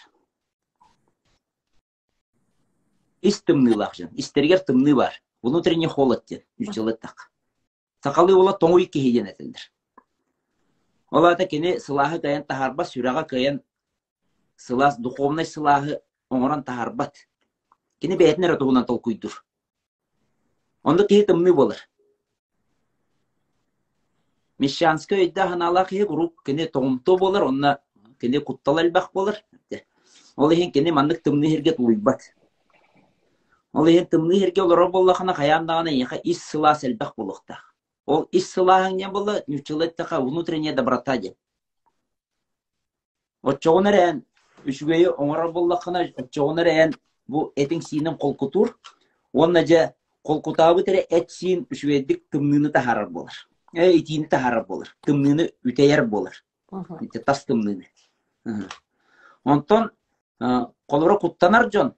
Ис тымныылаах дьон. Истэригэр тымныы баар. Внутренний холод диэн нууччалыы эттэххэ. Сахалыы уола тоҥуй киһи диэн этэллэр. Ол аата кини сылааһы кыайан таһаарбат, сүрэҕэ кыайан сылаас, духовнай сылааһы оҥорон таһаарбат. Кини бэйэтин эрэ туһунан толкуйдуур. Онно киһи тымныы буолар. Мещанскай өйдөөх-санаалаах киһи куруук кини тоҥумтуо буолар, онно кини куттала элбэх буолар. Ол иһин кини маннык тымныы сиргэ тулуйбат. Ол иһин тымныы сиргэ олорор буоллахына хайаан даҕаны эйиэхэ ис сылаас элбэх буолуохтаах. Ол ис сылааһыҥ диэн буолла, нууччалыы эттэххэ, внутренняя доброта диэн. Оччоҕуна эрэ эн үчүгэйи оҥорор буоллаххына, оччоҕуна эрэ эн бу этиҥ-сииниҥ холкутуур уонна дьэ холкутаабыт эрэ эт-сиин үчүгэйдик тымныыны таһаарар буолар. Итиини таһаарар буолар. Тымныыны үтэйэр буолар. Ити тас тымныыны. Онтон холоро куттанар дьон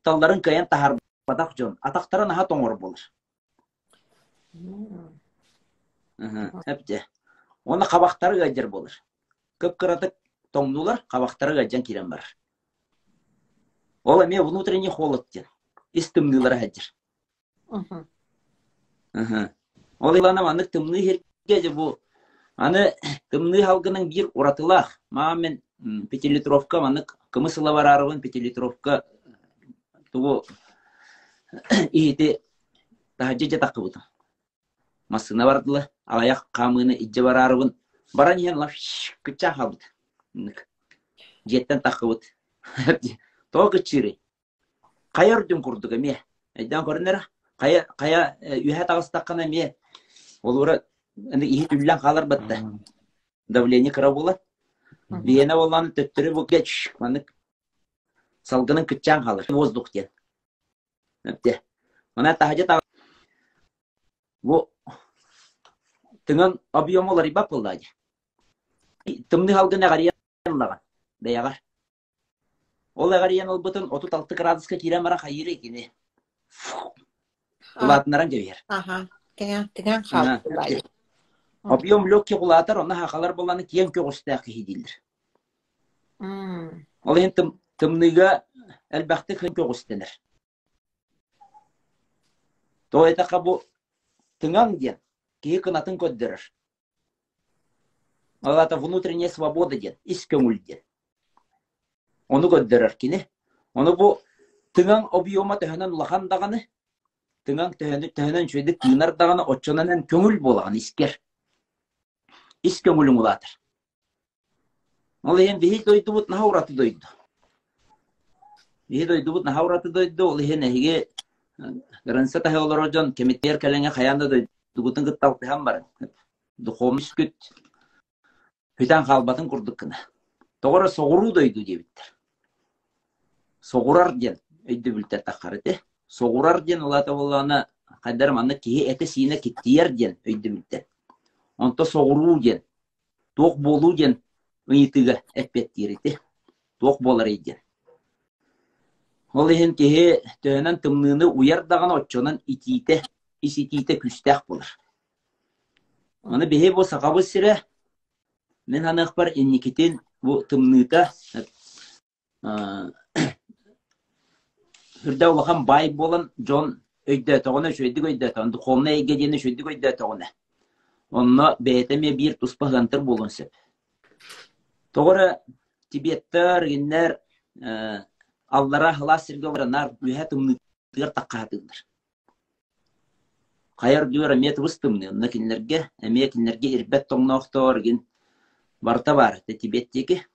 талларын кыайан таһаарбатах дьон атахтара наһаа тоҥор буолар. Эптэ. Уонна хабахтары ыалдьар буолар. Кып-кыратык тоҥнулар, хабахтары ыалдьан киирэн барар. Ол эмиэ внутренний холод диэн. Ис тымныылара сылдьар. Ол илана маннык тымныы сиргэ дьэ бу аны тымныы халгының биир уратылаах. Маа мен пятилитровка маннык кымыс ыла бараарыбын пятилитровка тугу иһити таһырдьа дьэ таххыбытым. Массыына бардыла, аҕыйах хаамыыны илдьэ бараарыбын, баран иһэн кыччаан хаалбыт. Дьиэттэн таххыбыт. Тоҕо кыччыырый? Хайа үрдүн курдук эмиэ. Өйдөөн көрүн эрэ. Хайа, хайа үөһэ таҕыстаххына эмиэ. Олура иһит үллэн хаалар батта. Давление кыра буолар. Биһиэнэ буоллаҕына төттөрү бу маннык салгынын кыччаан хаалар. Воздух диэн. Өптө. Мана таһдьа бу тыҥан объема уларыйбат буоллаа дии. Тымныы салгын эҕэрийэн ыллаҕын бэйэҕэр. Ол эҕэрийэн ылбытын 36 градуска киирэн баран хайыырый кини? Улаатыннаран кэбиһэр. Аха, тыҥаан тыҥаан хаалбыт Объем легких улаатар, онно хахалар буолланы киэҥ көҕүстээх киһи дииллэр. Ол иһин тымныыга элбэхтик көҕүстэнэр. Тоҕо диэтэххэ бу тыҥаҥ диэн киһи кынатын көрдөрөр. Ол аата внутренняя свобода диэн, ис көҥүл диэн. Ону көрдөрөр кини. Ону бу тыҥаҥ объема төһөнөн улахан даҕаны, тыҥаҥ төһөнөн үчүгэйдик тыынар даҕаны, оччонон эн көҥүл буолаҕын искэр. Ис көҥүлүҥ улаатар. Ол иһин биһи дойдубут наһаа ураты дойду. Биһи дойдубут наһаа ураты дойду, ол иһин эһиги граница таһа олорор дьон кэмитиэр кэлэҥҥэ хайаан да дойдугутун кытта алтыһан баран духовный үскүт бүтэн хаалбатын курдук гына. Тоҕо эрэ соҕуруу дойду диэбиттэр. Соҕурар диэн өйдөбүлтэн таххар ити. Соҕурар диэн улаата буоллаҕына хайдах эрэ маннык киһи этэ-сиинэ киттийэр диэн өйдөбүлтэн. Онто соҕуруу диэн Туох буолуу диэн ыйытыыга эппиэттиир ити. Туох буоларый диэн. Ол иһин киһи төһөнөн тымныыны уйар даҕаны оччонон итиитэ, ис итиитэ күүстээх буолар. Аны биһи бу Сахабыт сирэ, мин саныахпар инникитин бу тымныыта Үрдэ улахан баай буолан дьон өйдөөтөҕүнэ, үчүгэйдик өйдөөтөҕүнэ, духовнай эйгэ диэни үчүгэйдик өйдөөтөҕүнэ, онно бэйэтэ эмиэ биир туспа ыһыантыр буолуон сөп. Тоҕо эрэ тибеттэр, игиннэр аллара сылаас сиргэ олорон наар үөһэ тымныытыгар таххаһатыыллар. Хайа үрдүгэр эмиэ тыбыс-тымныы, онно кинилэргэ эмиэ кинилэргэ ирбэт тоҥноохтор игин барыта баар этэ Тибет диэки.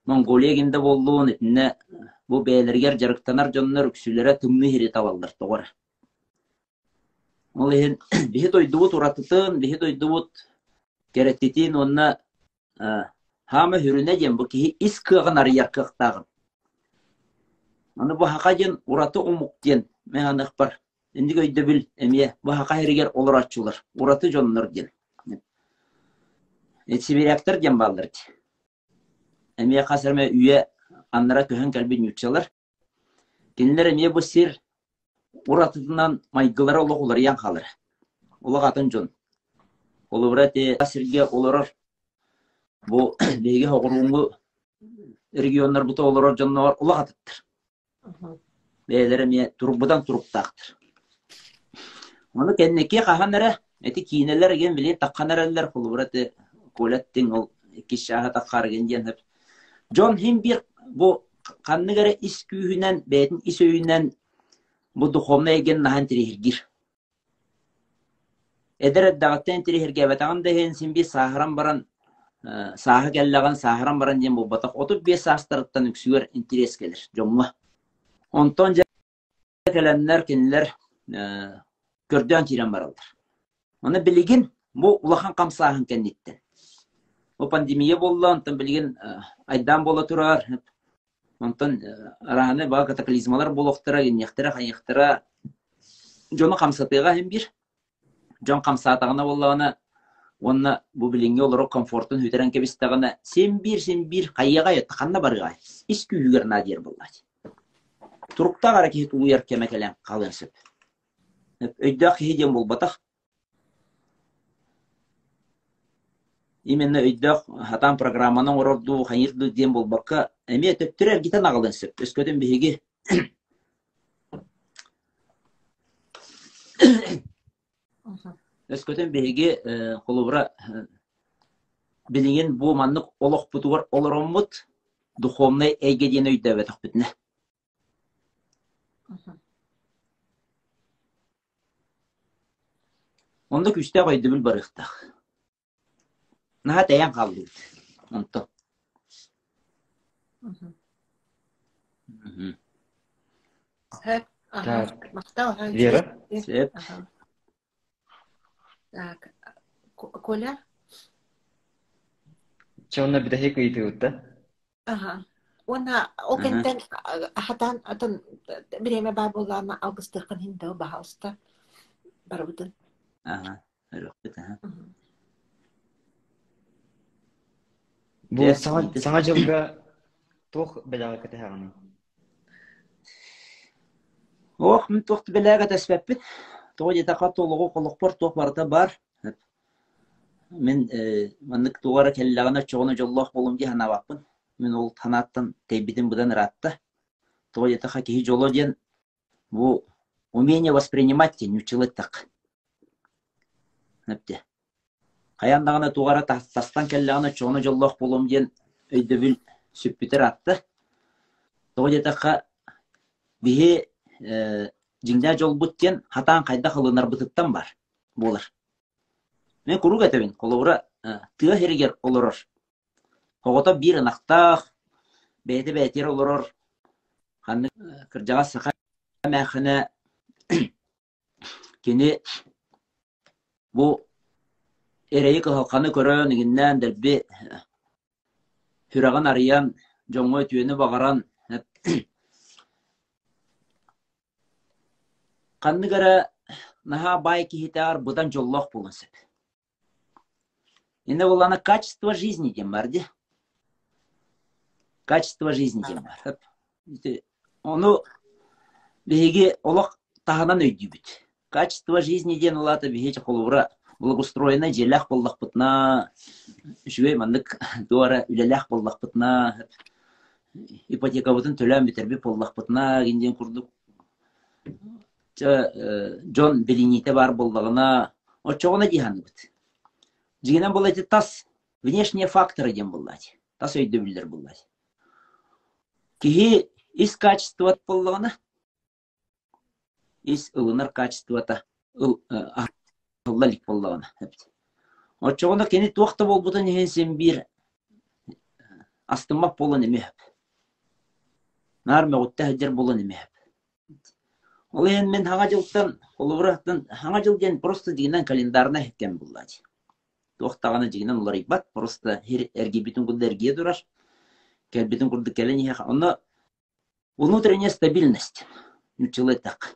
Монголия игин да буоллун, итиннэ бу бэйэлэригэр дьарыктанар дьоннор үксүлэрэ тымныы сири талаллар тоҕо эрэ. Ол иһин биһи дойдубут уратытын, биһи дойдубут кэрэтитин уонна Хаама сүрүнэ диэн бу киһи ис кыаҕын арыйар кыахтааҕын. Аны бу саха диэн ураты омук диэн мин аныахпар инник өйдөбүл эмиэ бу саха сиригэр олорооччулар, ураты дьоннор диэн. Сибиряктар диэн бааллар дии. Эмиэ хас эмэ үйэ аннара көһөн кэлбит нууччалар. Кинилэр эмиэ бу сир уратытынан майгылара олох уларыйан хаалар. Олох атын дьон. Холобура ити сиргэ олорор бу биһиги соҕурууҥҥу регионнарбыта олорор дьонноор олох атыттар. Бэйэлэрэ эмиэ турбутан туруктаахтар. Ону кэнники хаһан эрэ ити киинэлэр игин били таххан эрэллэр холобура ити Коля Тиҥ ол иккис чааһа таххаар игин диэн Дьон иһин биир бу ханнык эрэ ис күүһүнэн, бэйэтин ис өйүнэн бу духовнай эйгэни наһаа интэриэһиргиир. Эдэр эрдэҕиттэн интэриэһиргээбэтэҕин да иһин син биир сааһыран баран, сааһа кэллэҕин сааһыран баран диэн буолбатах, 35 саастарыттан үксүгэр интэриэс кэлэр дьоҥҥо. Онтон дьэ кэлэннэр кинилэр көрдөөн киирэн бараллар. Аны билигин бу улахан хамсааһын кэнниттэн. Бу пандемия буолла, онтон билигин айдаан буола турар. Онтон арааны баҕа катаклизмалар буолуохтара, инниэхтэрэ, хайыахтара дьону хамсатыаҕа иһин биир. Дьон хамсаатаҕына буоллаҕына уонна бу билиҥҥи олорор комфортун сүтэрэн кэбистэҕинэ син биир син биир хайыаҕай, ханна барыаҕай? Ис күүһүгэр наадыйар буоллааччы. Туруктаах эрэ киһи тулуйар кэмэ кэлэн хаалыан сөп. Өйдөөх киһи диэн буолбатах. Именно өйдөөх сатаан программаны оҥорор дуу, хайыыр дуу диэн буолбакка, эмиэ төттөрү эргитэн аҕалыан сөп. Өскөтүн биһиги Өскөтүн биһиги холобура билигин бу маннык олохпутугар олороммут духовнай эйгэ диэн өйдөөбөтөхпүтүнэ. Онно күүстээх өйдөбүл барыахтаах. Наһаа тэйэн хааллыбыт онтон. Так, Вера? Сөп. Так, Коля? Чэ, онно бүтэһик ыйытыыбыт да? Аха. Уонна ол кэнтэн хатаан атын бириэмэ баар буоллаҕына алгыстыаххын иһин да баһаалыста барыбытын. Аха, өрөхпүт аха. Бу саҥа саҥа дьылга туох бэлэҕи кэтэһэҕиний? Ох, мин туох да бэлэҕи кэтэспэппин. Тоҕо диэтэххэ, толоҕу олохпор туох барыта баар. Мин маннык туох эрэ кэллэҕинэ оччоҕуна дьоллоох буолуом дии санаабаппын. Мин ол санааттан тэйбитим быдан ыраатта. Тоҕо диэтэххэ, киһи дьоло диэн бу умение воспринимать диэн нууччалыы эттэххэ. Эптэ. Хайаан даҕаны туох эрэ тастан кэллэҕинэ оччоҕуна дьоллоох буолуом диэн өйдөбүл сүппүтэ ыраатта. Тоҕо диэтэххэ, биһи дьиҥнээх дьолбут диэн хатаан хайдах ылынарбытыттан бар буолар. Мин куруук этэбин, холобура, тыа сиригэр олорор, оҕото биир ынахтаах, бэйэтэ бэйэтигэр олорор, ханнык кырдьаҕас саха эмээххинэ кини бу эрэйи-кыһалҕаны көрөн, иҥиннээн дэлби сүрэҕин арыйан, дьоҥҥо үтүөнү баҕаран Ханнык эрэ наһаа баай киһитээҕэр быдан дьоллоох буолуон сөп. Иннэ буоллаҕына качество жизни диэн баар дии. Качество жизни диэн баар. Ону биһиги олох таһынан өйдүүбүт. Качество жизни диэн ол аата биһиги холобура благоустроеннай дьиэлээх буоллахпытына, үчүгэй маннык туох эрэ үлэлээх буоллахпытына, ипотекабытын төлөөн бүтэрбит буоллахпытына диэн курдук чэ дьон билиниитэ баар буоллаҕына, оччоҕуна дии саныыбыт. Дьиҥинэн буолла ити тас внешние факторы диэн буоллааччы, тас өйдөбүллэр буоллааччы. Киһи ис качествота буоллаҕына, ис ылынар качествота аһылла илик буоллаҕына эбит. Оччоҕуна кини туох да буолбутун иһин син биир астыммат буолан эмиэ сөп. Наар мөҕүттэ сылдьар буолан эмиэ сөп. Ол иһин мин Хаҥа дьылтан, холобура, Хаҥа дьыл диэн просто дьиҥинэн календарнай кэм буоллааччы. Туох даҕаны дьиҥинэн уларыйбат, просто эргийбитин курдук эргийэ турар, кэлбитин курдук кэлэн иһиэх. Онно Внутренняя стабильность, нууччалыы эттэххэ.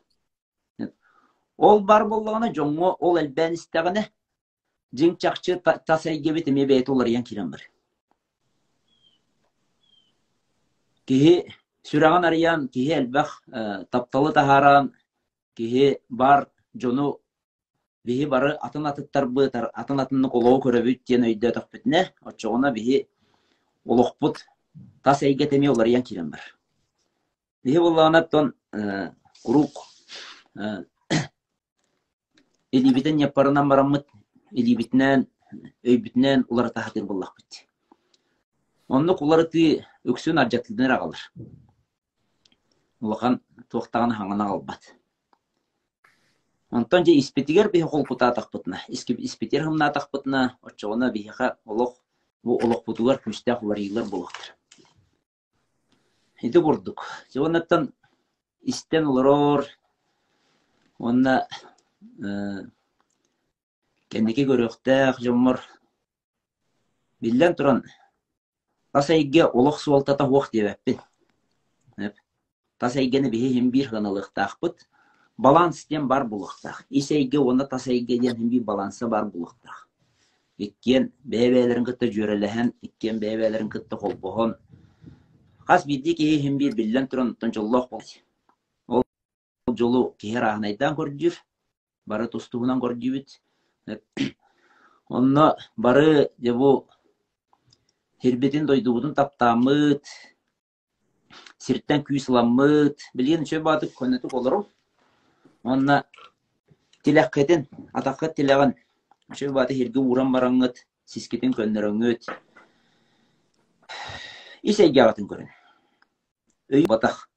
Ол баар буоллаҕына, дьоҥҥо ол элбээн истэҕинэ, дьиҥ чахчы тас эйгэбит эмиэ бэйэтэ уларыйан киирэн барар. Киһи сүрэҕин арыйан, киһи элбэх тапталы таһааран, киһи баар дьону биһи бары атын атыттарбыт, атын атыннык олоҕу көрөбүт диэн өйдөөтөхпүтүнэ, оччоҕуна биһи олохпут тас эйгэтэ эмиэ уларыйан киирэн барар. Биһи буоллаҕына оттон куруук илиибитин ньаппарынан бараммыт, илиибитинэн, өйбүтүнэн уларыта сатыыр буоллахпыт. Оннук уларытыы үксүн алдьатыыны эрэ аҕалар. Улахан туох даҕаны хаҥана аҕалбат. Онтон дьэ испитигэр биһи холкутаатахпытына, испитигэр һымнаатахпытына, оччоҕуна биһиэхэ олох бу олохпутугар күүстээх уларыйыылар буолуохтара. Ити курдук. Дьэ уоннаттан истэн олорор уонна кэнники көрүөхтээх дьоммор биллэн туран Тас эйгэ олох суолтата суох диэбэппин. Тас эйгэни биһи иһин биир сыаналыахтаахпыт. Баланс диэн баар буолуохтаах. Ис эйгэ уонна тас эйгэ диэн иһин биир баланса баар буолуохтаах. Иккиэн бэйэ-бэйэлэрин кытта дьүөрэлэһэн, иккиэн бэйэ-бэйэлэрин кытта холбоһон, хас биирдии киһи иһин биир биллэн туран оттон дьоллоох буолар. Ол дьолу киһи арааһынайдаан көрдүүр. Бары тус-туһунан көрдүүбүт. Онно бары дьэ бу сирбитин, дойдубутун таптааммыт, сиртэн күүс ыламмыт, билигин үчүгэй баҕатык көнөтүк олорум. Уонна тилэххитин, атаххыт тилэҕин үчүгэй баҕатык сиргэ ууран бараҥҥыт, сискитин көннөрөҥҥүт, ис эйгэҕитин көрүн. Өй батах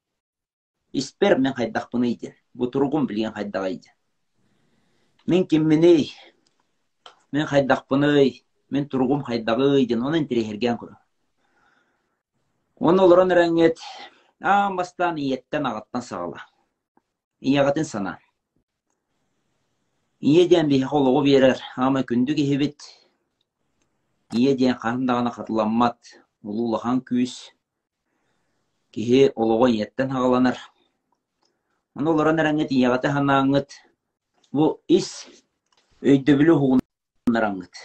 Испэр мин хайдахпыный диэн, бу туругум билигин хайдаҕый диэн. Мин кимминий, мин хайдахпыный, мин туругум хайдаҕый диэн ону интэриэһиргээн көрөм. Уонна олорон эрэҥҥит аан бастаан ийэттэн аҕаттан саҕала. Ийэҕитин санаан. Ийэ диэн биһиэхэ олоҕу биэрэр саамай күндү киһибит. Ийэ диэн хаһан даҕаны хатыламмат улуу улахан күүс. Киһи олоҕо ийэттэн саҕаланар. Ону олорон эрэҥҥит ийэҕитэ санааҥҥыт бу ис өйдөбүлү уһугуннараҥҥыт.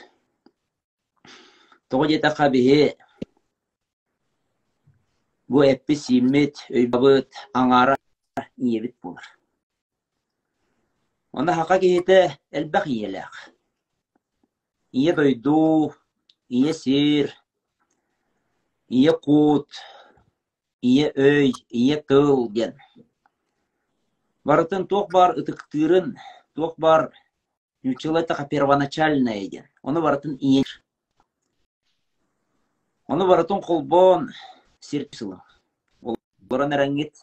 Тоҕо диэтэххэ биһи бу эппит-сииммит, өйбөбүт аҥаара ийэбит буолар. Ону саха киһитэ элбэх ийэлээх. Ийэ дойду, ийэ сир, ийэ кут, ийэ өй, ийэ тыл диэн. Барытын туох баар ытыктыырын, туох баар нууччалыы эттэххэ первоначальное диэн. Ону барытын ийэ Ону барытын холбоон сир сылын олорон эрэҥҥит.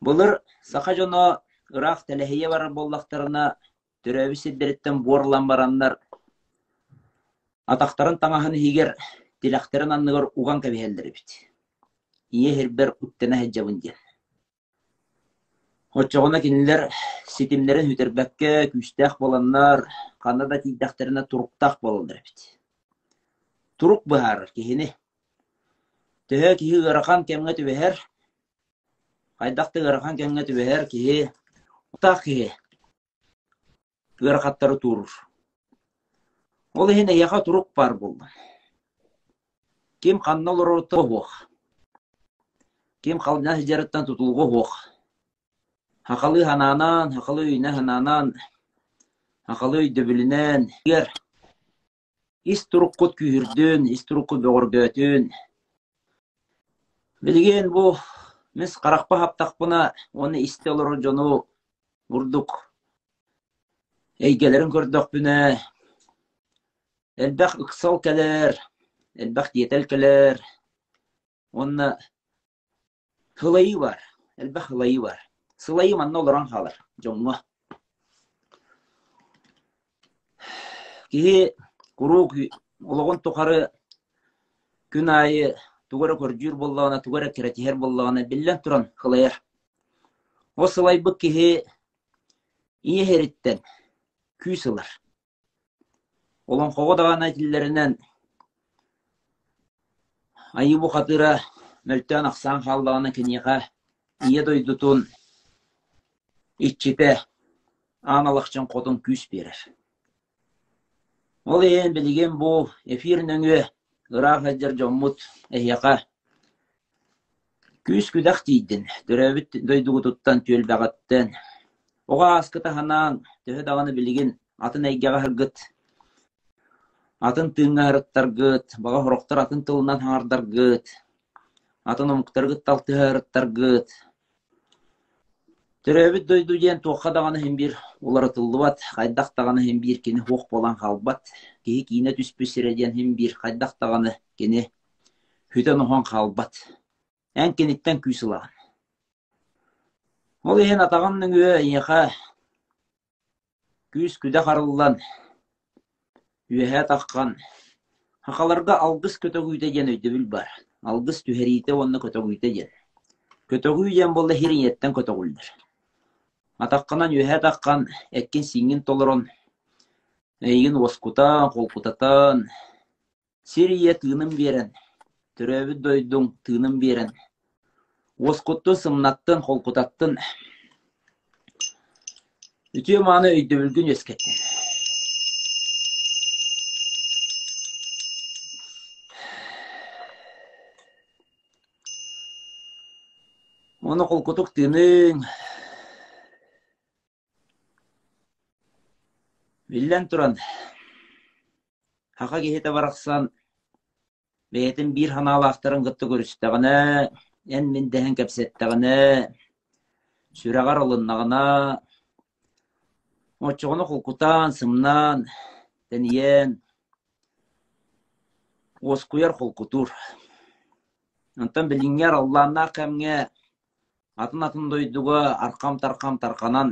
Былыр саха дьоно ыраах тэлэһийэ барар буоллахтарына, төрөөбүт сирдэриттэн буор ылан бараннар, атахтарын таҥаһын иһигэр, тилэхтэрин анныгар уган кэбиһэллэр эбит. Ийэ иһирбэр үктэнэ сылдьабын диэн. Оччоҕуна кинилэр ситимнэрин сүтэрбэккэ, күүстээх буоланнар, ханна да тиийдэхтэринэ туруктаах буолаллар эбит. Турук быһаарар киһини. Төһө киһи ыарахан кэмҥэ түбэһэр, хайдах да ыарахан кэмҥэ түбэһэр киһи, тутаах киһи ыарахаттары туоруур. Ол иһин эйиэхэ турук баар буолла. Ким ханна олороруттан уһуох, ким халдьана сылдьарыттан тутулуга уһуох. Сахалыы санаанан, сахалыы өйүнэн-санаанан, сахалыы өйдөбүлүнэн ис туруккут күүһүрдүн, ис туруккут бөҕөргөөтүн. Билигин бу мис харахпа хаптахпына уонна истэ олорор дьону бурдук эйгэлэрин көрдөхпүнэ элбэх ыксал кэлэр, элбэх тиэтэл кэлэр уонна Сылайыы баар, элбэх сылайыы баар. Сылайыы манна олорон хаалар дьоҥҥо. Киһи куруук олоҕун тухары күн аайы тугу эрэ көрдүүр буоллаҕына, тугу эрэ кэрэтиһэр буоллаҕына, биллэн туран сылайар. Ол сылайбыт киһи ийэ иһэриттэн күүс ылар. Олоҥхоҕо даҕаны этиллэринэн, айыы бухатыыра мөлтөөн-ахсаан хааллаҕына киниэхэ Ийэ дойдутун иччитэ Аан Алахчын Хотун күүс биэрэр. Ол иһин билигин бу эфир нөҥүө ыраах сылдьар дьоммут эһиэхэ Күүс-күдэх тиийдин, төрөөбүт дойдугутуттан, түөлбэҕиттэн. Оҕо ааскыта санаан, төһө даҕаны билигин атын эйгэҕэ аһаргыт, атын тыыҥҥа аһарыттаргыт, баҕа сорохтор атын тылынан саҥардаргыт, атын омуктары кытта алтыһарыттаргыт. Төрөөбүт дойду диэн туохха даҕаны иһин биир уларытыллыбат, хайдах даҕаны иһин биир кини суох буолан хаалбат. Киһи киинэ түспүт сирэ диэн иһин биир хайдах даҕаны кини Сүтэн-оһон хаалбат. Эн киниттэн күүс ылаҕын. Ол иһин атаҕын нөҥүө эйиэхэ күүс-күдэх арыллан, үөһэ таххан, сахаларга алгыс көтөҕүүтэ диэн өйдөбүл баар. Алгыс түһэриитэ уонна көтөҕүүтэ диэн. Көтөҕүү диэн буолла сир ийэттэн көтөҕүллэр. Атаххынан үөһэ таххан, эккин-сииҥҥин толорон, эйигин уоскутан, холкутатан, Сир ийэ тыынын биэрэн, төрөөбүт дойдуҥ тыынын биэрэн, уоскуттун, сымнаттын, холкутаттын, үтүө-мааны өйдөбүлгүн үөскэттин. Ону холкутук тыыныҥ, Биллэн туран, саха киһитэ барахсан бэйэтин биир санаалаахтарын кытта көрүстэҕинэ, эн-мин дэһэн кэпсэттэҕинэ, сүрэҕэр ылыннаҕына, оччоҕуна холкутаан, сымнаан, тэнийэн, уоскуйар, холкутуур. Онтон билиҥҥи араллааннаах кэмҥэ Атын-атын дойдуга архам-тархам тарҕанан,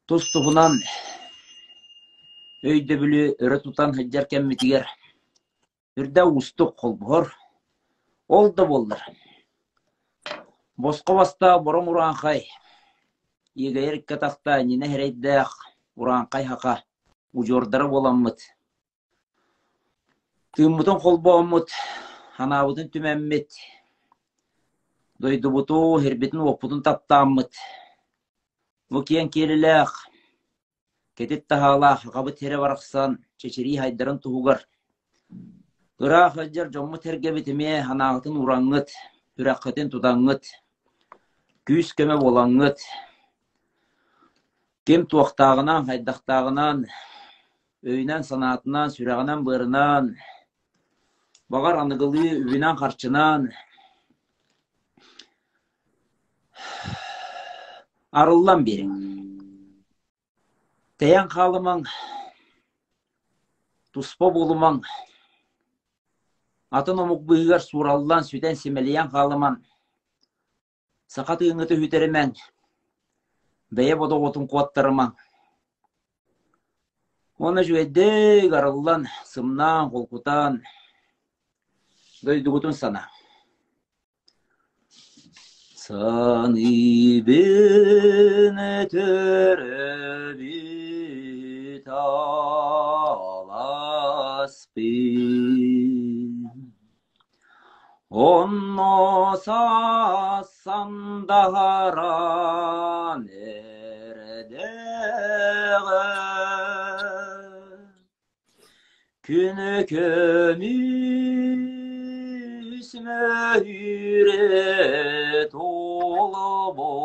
тус-туһунан өйдөбүлү өрө тутан сылдьар кэммитигэр үрдэ уустук холбоһор. Ол да буоллар, босхо бастаах бороҥ урааҥхай. Иэгэйэр икки атахта иннинэ эрэйдээх урааҥхай саха удьуордара буоламмыт, тыыммытын холбооммут, санаабытын түмэммит, дойдубутун, сирбитин-уоппутун таптааммыт, бу киэҥ киэлилээх, кэтит таһаалаах сахабыт сирэ барахсан чэчирии хайдарын туһугар ыраах сылдьар дьоммут-сэргэбит эмиэ санааҕытын уураҥҥыт, сүрэххитин тутаҥҥыт, күүс-көмө буолаҥҥыт, ким туохтааҕынан, хайдахтааҕынан, өйүнэн-санаатынан, сүрэҕинэн-быарынан, баҕар аныгылыы үбүнэн-харчынан арыллан биэриҥ. Тэйэн хаалымаҥ, туспа буолумаҥ, атын омук быыһыгар суураллан, сүтэн-симэлийэн хаалымаҥ, саха тыыҥҥыты үтэримэҥ, бэйэ бодоҕутун куоттарымаҥ. Уонна үчүгэйдик арыллан, сымнаан, холкутаан, дойдугутун санааҥ. Саныыбын төрөөбүт алааспын, Онно саас сандаһаран эрдэҕэ Күнү көмүс мөһүүрэ толобону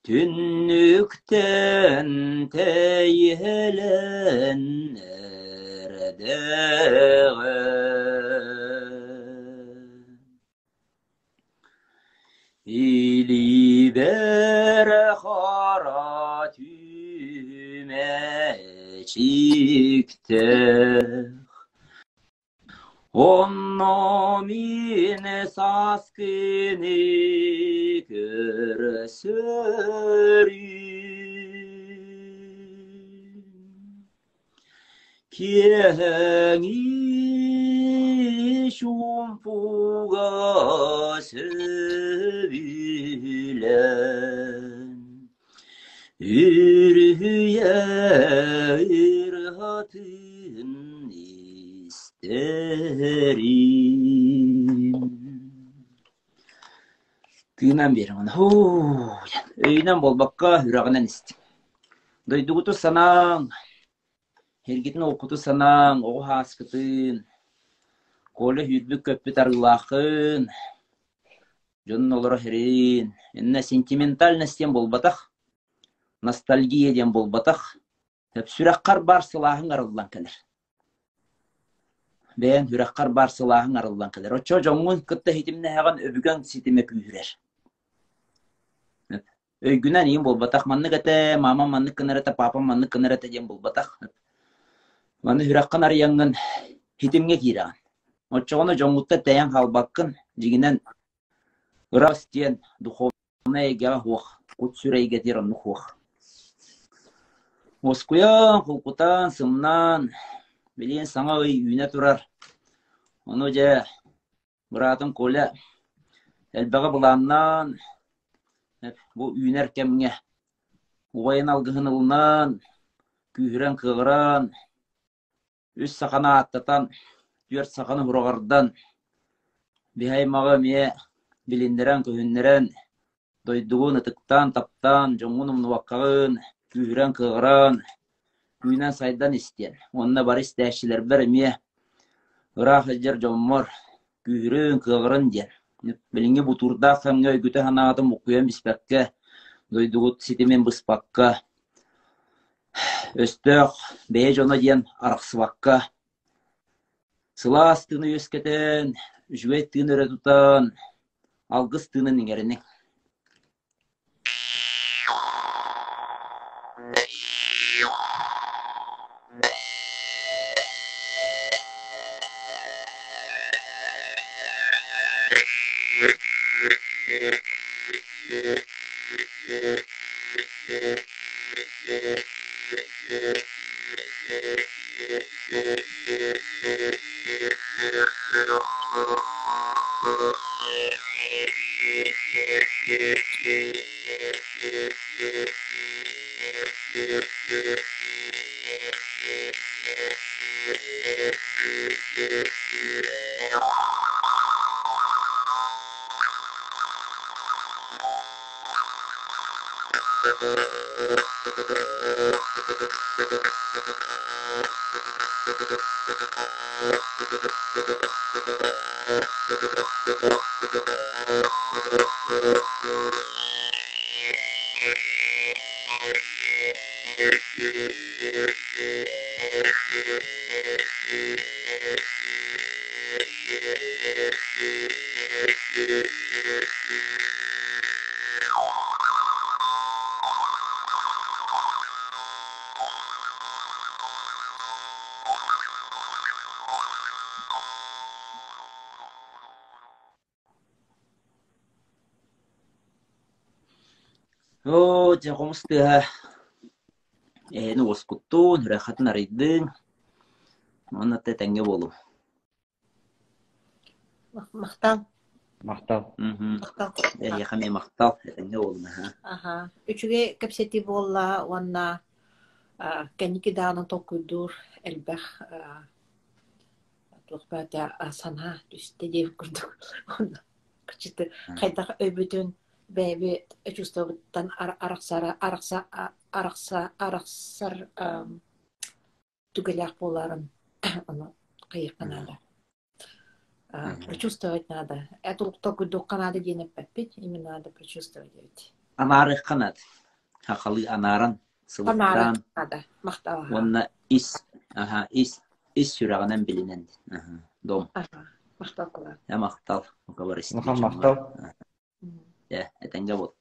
Түннүктэн тэйэлэн эрдэҕэ. Илиибэр хара түмэчиктээх, онно мин сааскыны көрсөрүм. Киэһэҥи чуумпуга сөбүлэн, Үрүһүйэ ырыатын истэрим. Тыынан биэриҥ уонна һуу өйүнэн буолбакка үрэҕинэн истиҥ. Дойдугутун санааҥ, Эргитин олуккутун санааҥ, оҕо һааскытын, Коля сүүрбүт-көппүт арыылааххын, дьонун олоро иһэрин, иннэ сентиментальность диэн буолбатах, ностальгия диэн буолбатах, сүрэххэр баар сылааһыҥ арыллан кэлэр. Бэйэҥ сүрэххэр баар сылааһыҥ арыллан кэлэр. Оччо дьоҥҥун кытта ситимнэһэҕин, өбүгэҥ ситимэ күүһүрэр. Өйгүнэн ийэм буолбатах, маннык этэ, маамам маннык гынар этэ, паапам маннык гынар этэ диэн буолбатах. Маны сүрэххин арыйаҥҥын ситимҥэ киирэҕин. Оччоҕуна дьоҥҥуттан тэйэн хаалбаккын, дьиҥинэн ыраас диэн духовнай эйгэҕэ суох, кут-сүр эйгэтигэр оннук суох. Уоскуйан, холкутаан, сымнаан, билигин саҥа ый үүнэ турар. Ону дьэ Быраатым Коля элбэҕи былааннаан, бу үүнэр кэмҥэ убайын алгыһын ылынан, күүһүрэн-кыаҕыран, үс саханы ааттатан, түөрт саханы ураҕардан, биһи аймаҕы эмиэ билиннэрэн-көһүннэрэн, Дойдугун ытыктаан, таптаан, дьоҥҥун умнубаккаҕын, күүһүрэн-кыаҕыран, үүнэн-сайдан истиэн. Уонна бары истээччилэрбэр эмиэ ыраах сылдьар дьоммор күүһүрүн, кыаҕырын диэн. Билиҥҥи бутуурдаах кэмҥэ өйгүтэ-санаатын буккуйан биспэккэ, дойдугут ситимин быспакка, өстөөх бэйэ дьоно диэн арахсыбакка, сылаас тыыны үөскэтэн, үчүгэй тыын өрө тутан, алгыс тыынын иҥэриниҥ. Оо, дьэ хомус тыаһа эһэни уоскуттун, үрэххитин арыйдыҥ. Уонна тэҥҥэ буолуҥ. Махтал. Махтал. Махтал. Эһиэхэ эмиэ махтал, этэҥҥэ буолуҥ аһа. Аха. Үчүгэй кэпсэтии буолла уонна кэнники даҕаны толкуйдуур элбэх туох баата санаа түстэ диэбит курдук. Кычыты хайдах өйбүтүн бэйэбит чувствобыттан арахсара арахса арахса арахсар түгэлээх буоларын ону хайыахха наада. Прочувствовать надо. Это толкуйдуохха наада диэн эппэппит, именно надо прочувствовать эбит. Анаарыахха наада. Хахалыы анааран, сылыктаан. Надо. Махтал. Уонна ис, аха, ис, ис сүрэҕинэн билинэн. Дом. Махтал кулаат. Махтал. Махтал. Э, этэҥҥэ буол.